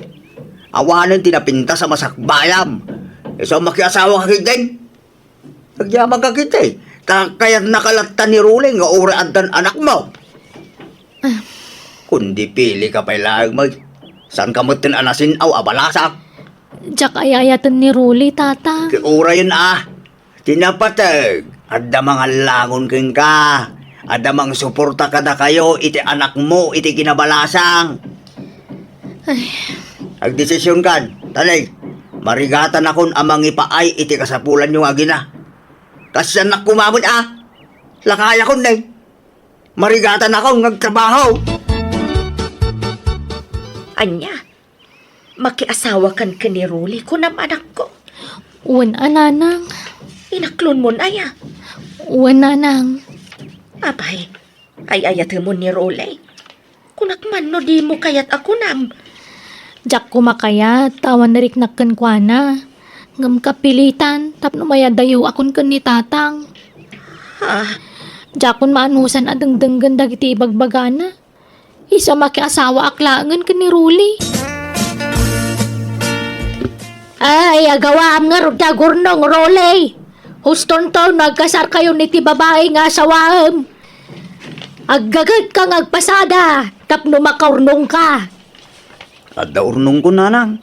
Awanen ti napintas a masakbayam. Isu a makiasawaka ketdin. Agyamanka ketdi, ta kayatnaka latta ni Rule nga uray addan anakmo. Ah. Kundi pilika pay laeng, may. Saanka metten a nasin-aw a balasang? Diak ay-ayaten ni Rule, Tata. Ket urayen a, ti napateg, adda mangallangon kenka. Adda mangsuporta kadakayo iti anakmo iti kinabalasang. Ay. Agdesisionkan, ta ni, marigatanakon a mangipaay iti kasapulanyo nga agina. Kasiannak koma met a, lakayakon ni, marigatanakon nga agtrabaho. Ania? Makiasawakan ken ni Rolly, kunam, anakko? Wen a, nanang. Inaklonmon aya? Wen, nanang. Apay, ay-ayatemon ni Rolly? Kunak man no dimo kayat a kunam. Diak koma kayat ta awan nariknak kenkuana. Ngem kapilitan tapno mayadayoakon ken ni tatang. Ah. Diakon maanusan a dengdenggen dagiti ibagbagana. Isu a makiasawaak laengen ken ni Rolly. Ay, agawaam ngarud ti agurnong, Rolly. Hustonto no agkasarkayon iti babai nga asawaem. Aggagetka nga agpasada tapno makaurnongka. Adda urnongko, nanang.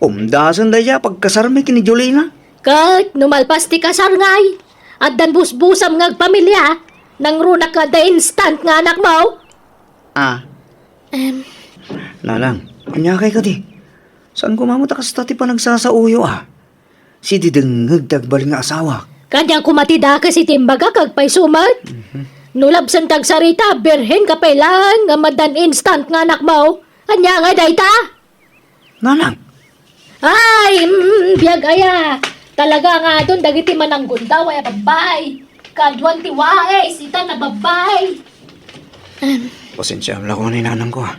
Umdasen dayta pagkasarmi ken ni Jolina. Ket no malpas ti kasar ngay, addan busbusam nga agpamilia, nangrunak nga adda instant nga anakmo. Ah. Em. Nanang, ania kay kadi? Saan koma met a kasta ti panagsasaoyo, a? Sididengngeg ti agbalin nga asawa. Kaniak koma ti dakes iti imbagak, agpayso met. Mhm. No labsen ti agsarita, birhen ka pay laeng nga maddan instant nga anakmo. Ania nga dayta? Nanang. Ay, mm, biag aya. Talaga nga adun dagiti mananggundaw aya babbai. Kaduan ti wais ita na babbai. Pasensiaam la koma ni nanangko, a.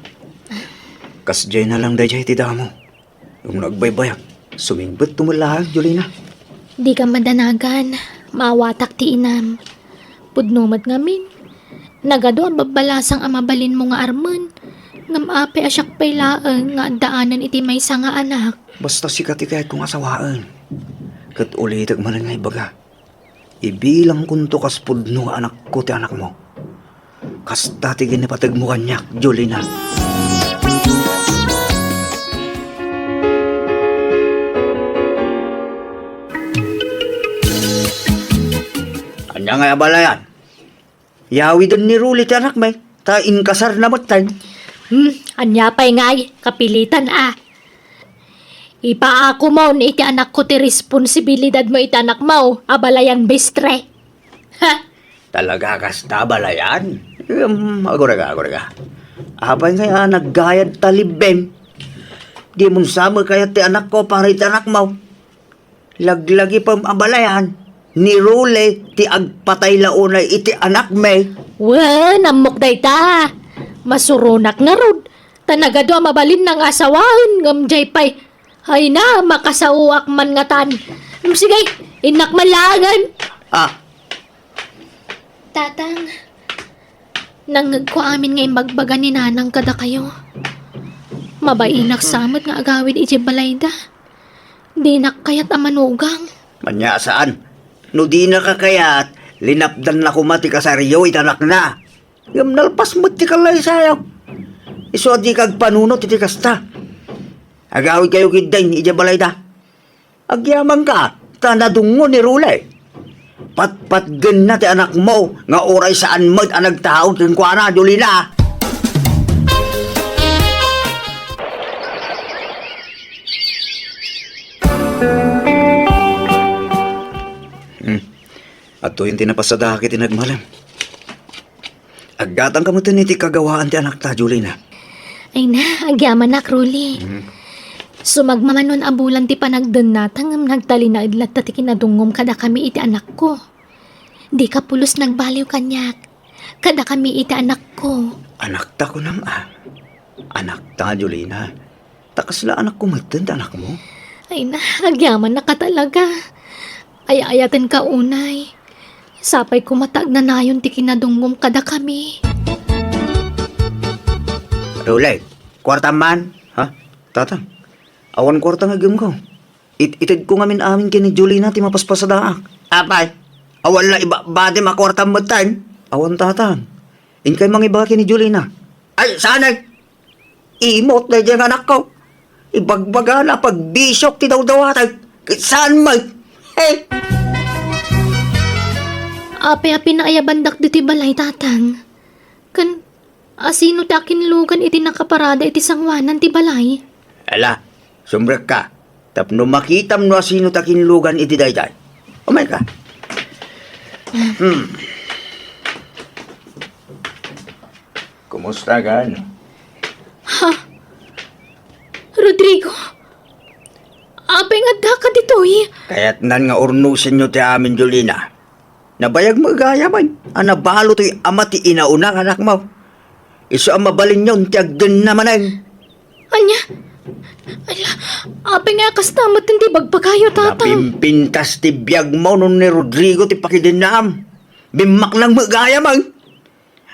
Kasdiay na lang daydiay ti damo. Ngem no agbaybayak, sumingbetto met laeng, Jolina. Dika madanagan, maawatak ti inam. Pudno met ngamin, nagadu a babbalasang a mabalinmo nga armen, ngem apay a siak pay laeng nga addaanen iti maysa nga anak? Basta sika ti kayatko nga asawaen, ket ulitek manen nga ibaga. Ibilangkonto kas pudno nga anakko ti anakmo. Kasta ti ginipategmo kaniak, Jolina. Ania ngay a balayan? Yawiden ni Rolly ti anakmi, ta inkasarna metten. Hmm, ania pay ngay, kapilitan a. Ipaakomon iti anakko ti responsibilidadmo iti anakmo a balayan, bestre. Ha? Talaga kasta a balayan? Em, agurega, agurega. Apay ngay a naggayad ta libbem? Dimon sa met kayat ti anakko para iti anakmo. Laglagipem a balayan, ni Rolly ti agpatay la unay iti anakmi. Wen, ammok dayta. Masuronak ngarud, ta nagadu a mabalinna nga asawaen, ngem diay pay. Ay na, makasaoak man ngatan. Em, sige, innak man laengen. Ah. Tatang, nangngegko amin nga imbagbaga ni Nanang kadakayo. Mabainak sa met nga agawid idiay balayda. Dinak kayat a manugang. Ania saan? No dinaka kayat, linapdanna koma ti kasaryo iti anakna. Ngem nalpas met ti kallaysayo. Isu a dika agpanunot iti kasta. Agawidkayo ketdin idiay balayda. Agyamanka, ta nadungngo ni Rolly. Patpatgenna ti anakmo nga uray saan met a nagtaud kenkuana, Jolina. Hmm. Adtoyen ti napasadaak iti nagmalem. Aggatangka metten iti kagawaan ti anakta, Jolina. Ay na, agyamanak, Rolly. Mhm. Sumagmamano a bulan ti panagdennata ngem nagtalinaed latta ti kinadungngom kadakami iti anakko. Dika pulos nagbaliw kaniak. Kadakami iti anakko. Anakta, kunam a? Anakta, Jolina. Ta kasla anakko metten ti anakmo? Ay na, agyamannaka talaga. Ay-ayatenka unay. Sapay koma ta agnanayon ti kinadungngom kadakami. Rolly, kuartam man? Ha? Tatang, awan kuarta nga aggemko. It-, itedko ngamin amin ken ni Jolina ti mapaspasadaak. Apay, awan la ibabadim a kuartam metten? Awan, Tatang. Inkay mangibaga ken ni Jolina. Ay, saan ay? Imot daydiay nga anakko. Ibagbagana a pagbisiok ti dawdawatek. Ket saan met? Hey! Apay a pinaayabandak ditoy balay, Tatang? Ken asino ti akinlugan iti nakaparada iti sangoanan ti balay? Ala, sumrekka. Tapno makitam no asino ti akinlugan iti daydiay. Umayka. Hmm. Kumusta, gan? Ha? Rodrigo, apay nga addaka ditoy? Kayatnan nga urnosenyo ti amin, Jolina. Nabayag met gayam a nabalo toy ama ti inauna nga anakmo. Isu a mabalinyon ti agdenna manen. Ania? Ala, apay nga kasta met ti bagbagayo, Tatang? Napimpintas ti biagmo no ni Rodrigo ti pakidennaam. Bimmaknang met gayam, ay.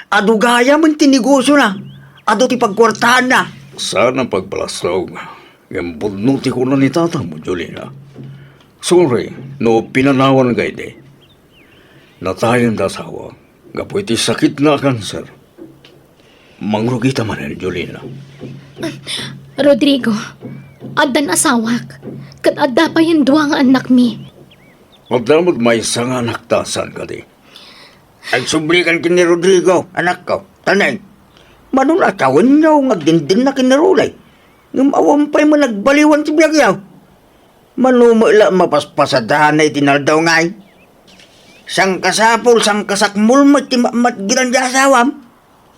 Adu gayam ti negosiona. Adu ti pagkuartaanna. Saan a pagbalastog, ngem pudno ti kuna ni tatangmo, Jolina. Sorry no pinanawanka idi. Natayen ti asawa gapu iti sakitna a kanser. Mangrugita manen, Jolina. Rodrigo, addan asawak, ket adda payen dua nga annakmi. Adda met maysa nga anakta, saan kadi? Agsublikan ken ni Rodrigo, anakko. Taneng, mano a tawenyo nga agdindinna ken ni Rolly. Ngem awan pay man nagbaliwan ti biagyo. Mano met la mapaspasadanay ti naldaw ngay? Sangkasapul, sangkasakmul met ti matmatgedan ti asawam.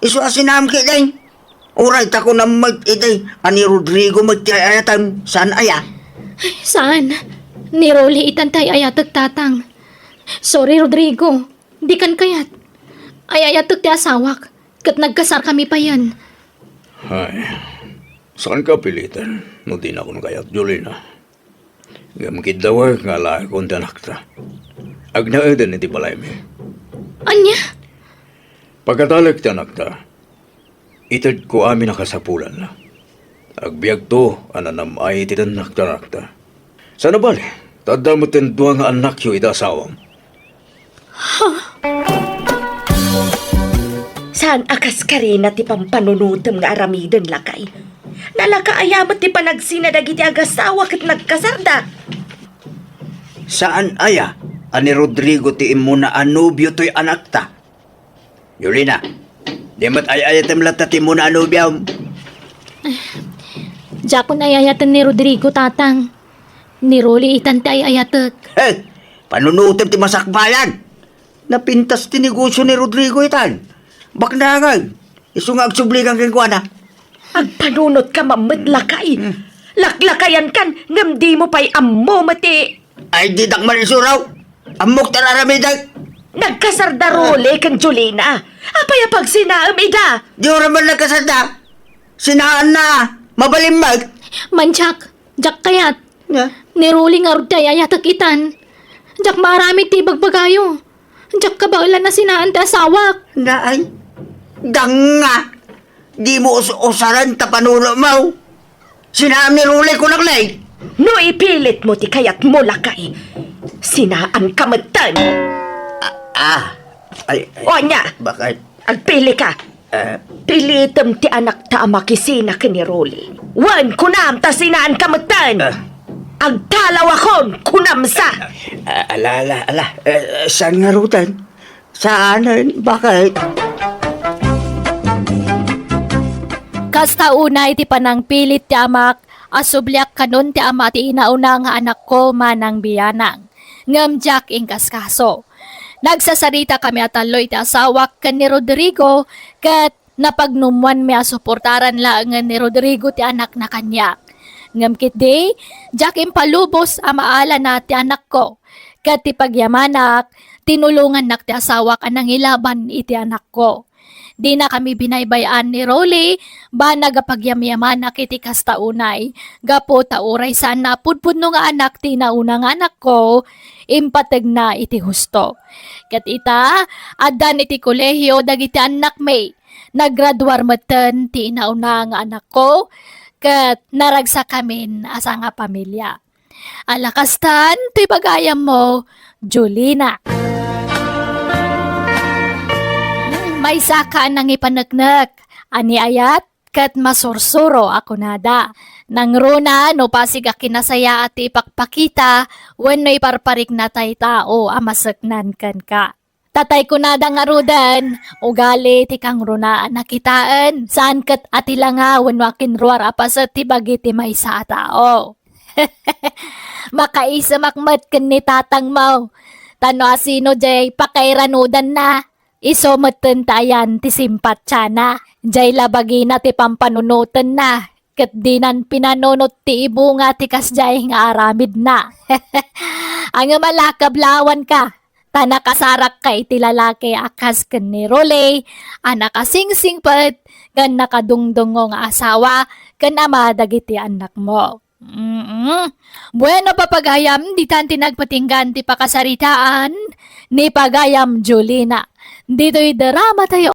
Isu a sinaam ketdi. Uray ta kunam met iti a ni Rodrigo met ti ay-ayatem, saan aya? Saan? Ni Rolly itan ti ay-ayatek, Tatang. Sorry, Rodrigo. Dikan kayat. Ay-ayatek ti asawak, ket nagkasarkami payen. Ay, saanka piliten no dinakon kayat, Jolina. Ngem kiddawek nga alaekon ti anakta. Agnaeden iti balaymi. Ania? Pagkatalek ti anakta, itedko amin a kasapulanna. Agbiagto a nanam-ay iti dannak ti anakta. Saan a bale, ta adda metten dua nga annakyo iti asawam. Saan a kaskarina ti pampanunotem nga aramiden, lakay? Nalaka aya met ti panagsina dagiti agasawa ket nagkasarda? Saan aya a ni Rodrigo ti immuna a nobio toy anakta? Jolina, di met ay-ayatem latta ti immuna a nobiom? Diakon ay-ayaten ni Rodrigo, Tatang. Ni Rolly itan ti ay-ayatek. He! Panunotem ti masakbayan! Napintas ti negosio ni Rodrigo itan. Baknangan, isu nga agsublikan kenkuana. Agpanunotka met, lakay. Hmm. Laklakayankan, ngem dimo pay ammo met ti... Ay, didak man isuro. Ammok ti ar-aramidek. Nagkasarda Rolly ken Jolina. Apay a pagsinaem ida? Di ura man nagkasarda. Sinaanna. Mabalin met. Mandiak, diak kayat. Nga? Ni Rolly ngarud ti ay-ayatek itan. Diak maaramid ti ibagbagayo. Diak kabaelan a sinaan ti asawak. Naay, danga. Dimo us-usaren ta panunotmo. Sinaam ni Rolly, kunak, lay. No ipilitmo ti kayatmo, lakay, sinaanka metten. Ah, ah. Ay, ay. O, ania? Bakit? Agpilika. Ah. Pilitem ti anakta a makisina ken ni Rolly. Wen, kunam ta sinaanka metten. Ah. Agtalawakon, kunam sa. Ah, ala, ala, ala. Eh, saan ngaruden? Saanen? Bakit? Kasta unay ti panangpilit ti amak a subliak kanon ti ama ti inauna nga anakko manang bianang. Ngem diak inkaskaso. Nagsasaritakami a tallo iti asawak ken ni Rodrigo, ket napagnummoanmi a suportaran laengen ni Rodrigo ti anakna kaniak. Ngem ketdi, diak impalubos a maalana ti anakko, ket ti pagyamanak, tinulongannak ti asawak a nangilaban iti anakko. Dinakami binaybay-an ni Rolly, banag a pagyamyamanak iti kasta unay, gapu ta uray saanna a pudpudno nga anak ti nauna nga anakko, impategna iti husto. Ket ita, addan iti kolehio dagiti annakmi. Nagraduar metten ti inauna nga anakko, ket naragsakamin a sangapamilia. Ala kastan ti bagayammo, Jolina. Maysaka a nangipaneknek, a ni ayat ket masursuro a kunada. Nangruna no pasig a kinasayaat ti ipakpakita wenno iparparikna tay tao a maseknan kenka. Tatay kunada ngaruden, ugali ti kangrunaan a kitaen, saan ket a ti langa wenno akinruar a paset ti bagi ti maysa a tao. Makaisemak met ken ni tatangmo. Ta no asino jay pakairanudanna, isu metten ta ayan ti simpatiana. Jay la bagina ti pampanunotenna. ket dinan pinanunot ti ibunga ti kasdiay nga aramidna. Ngem ala, kablawanka, ta nakasarakka iti lalaki a kas ken ni Rolly, a nakasingsingpet ken nakadungdungngo nga asawa ken ama dagiti annakmo. Mm. Bueno, papagayam, ditan ti nagpatinggan ti pakasaritaan ni pagayam Julina. Ditoy drama tayo.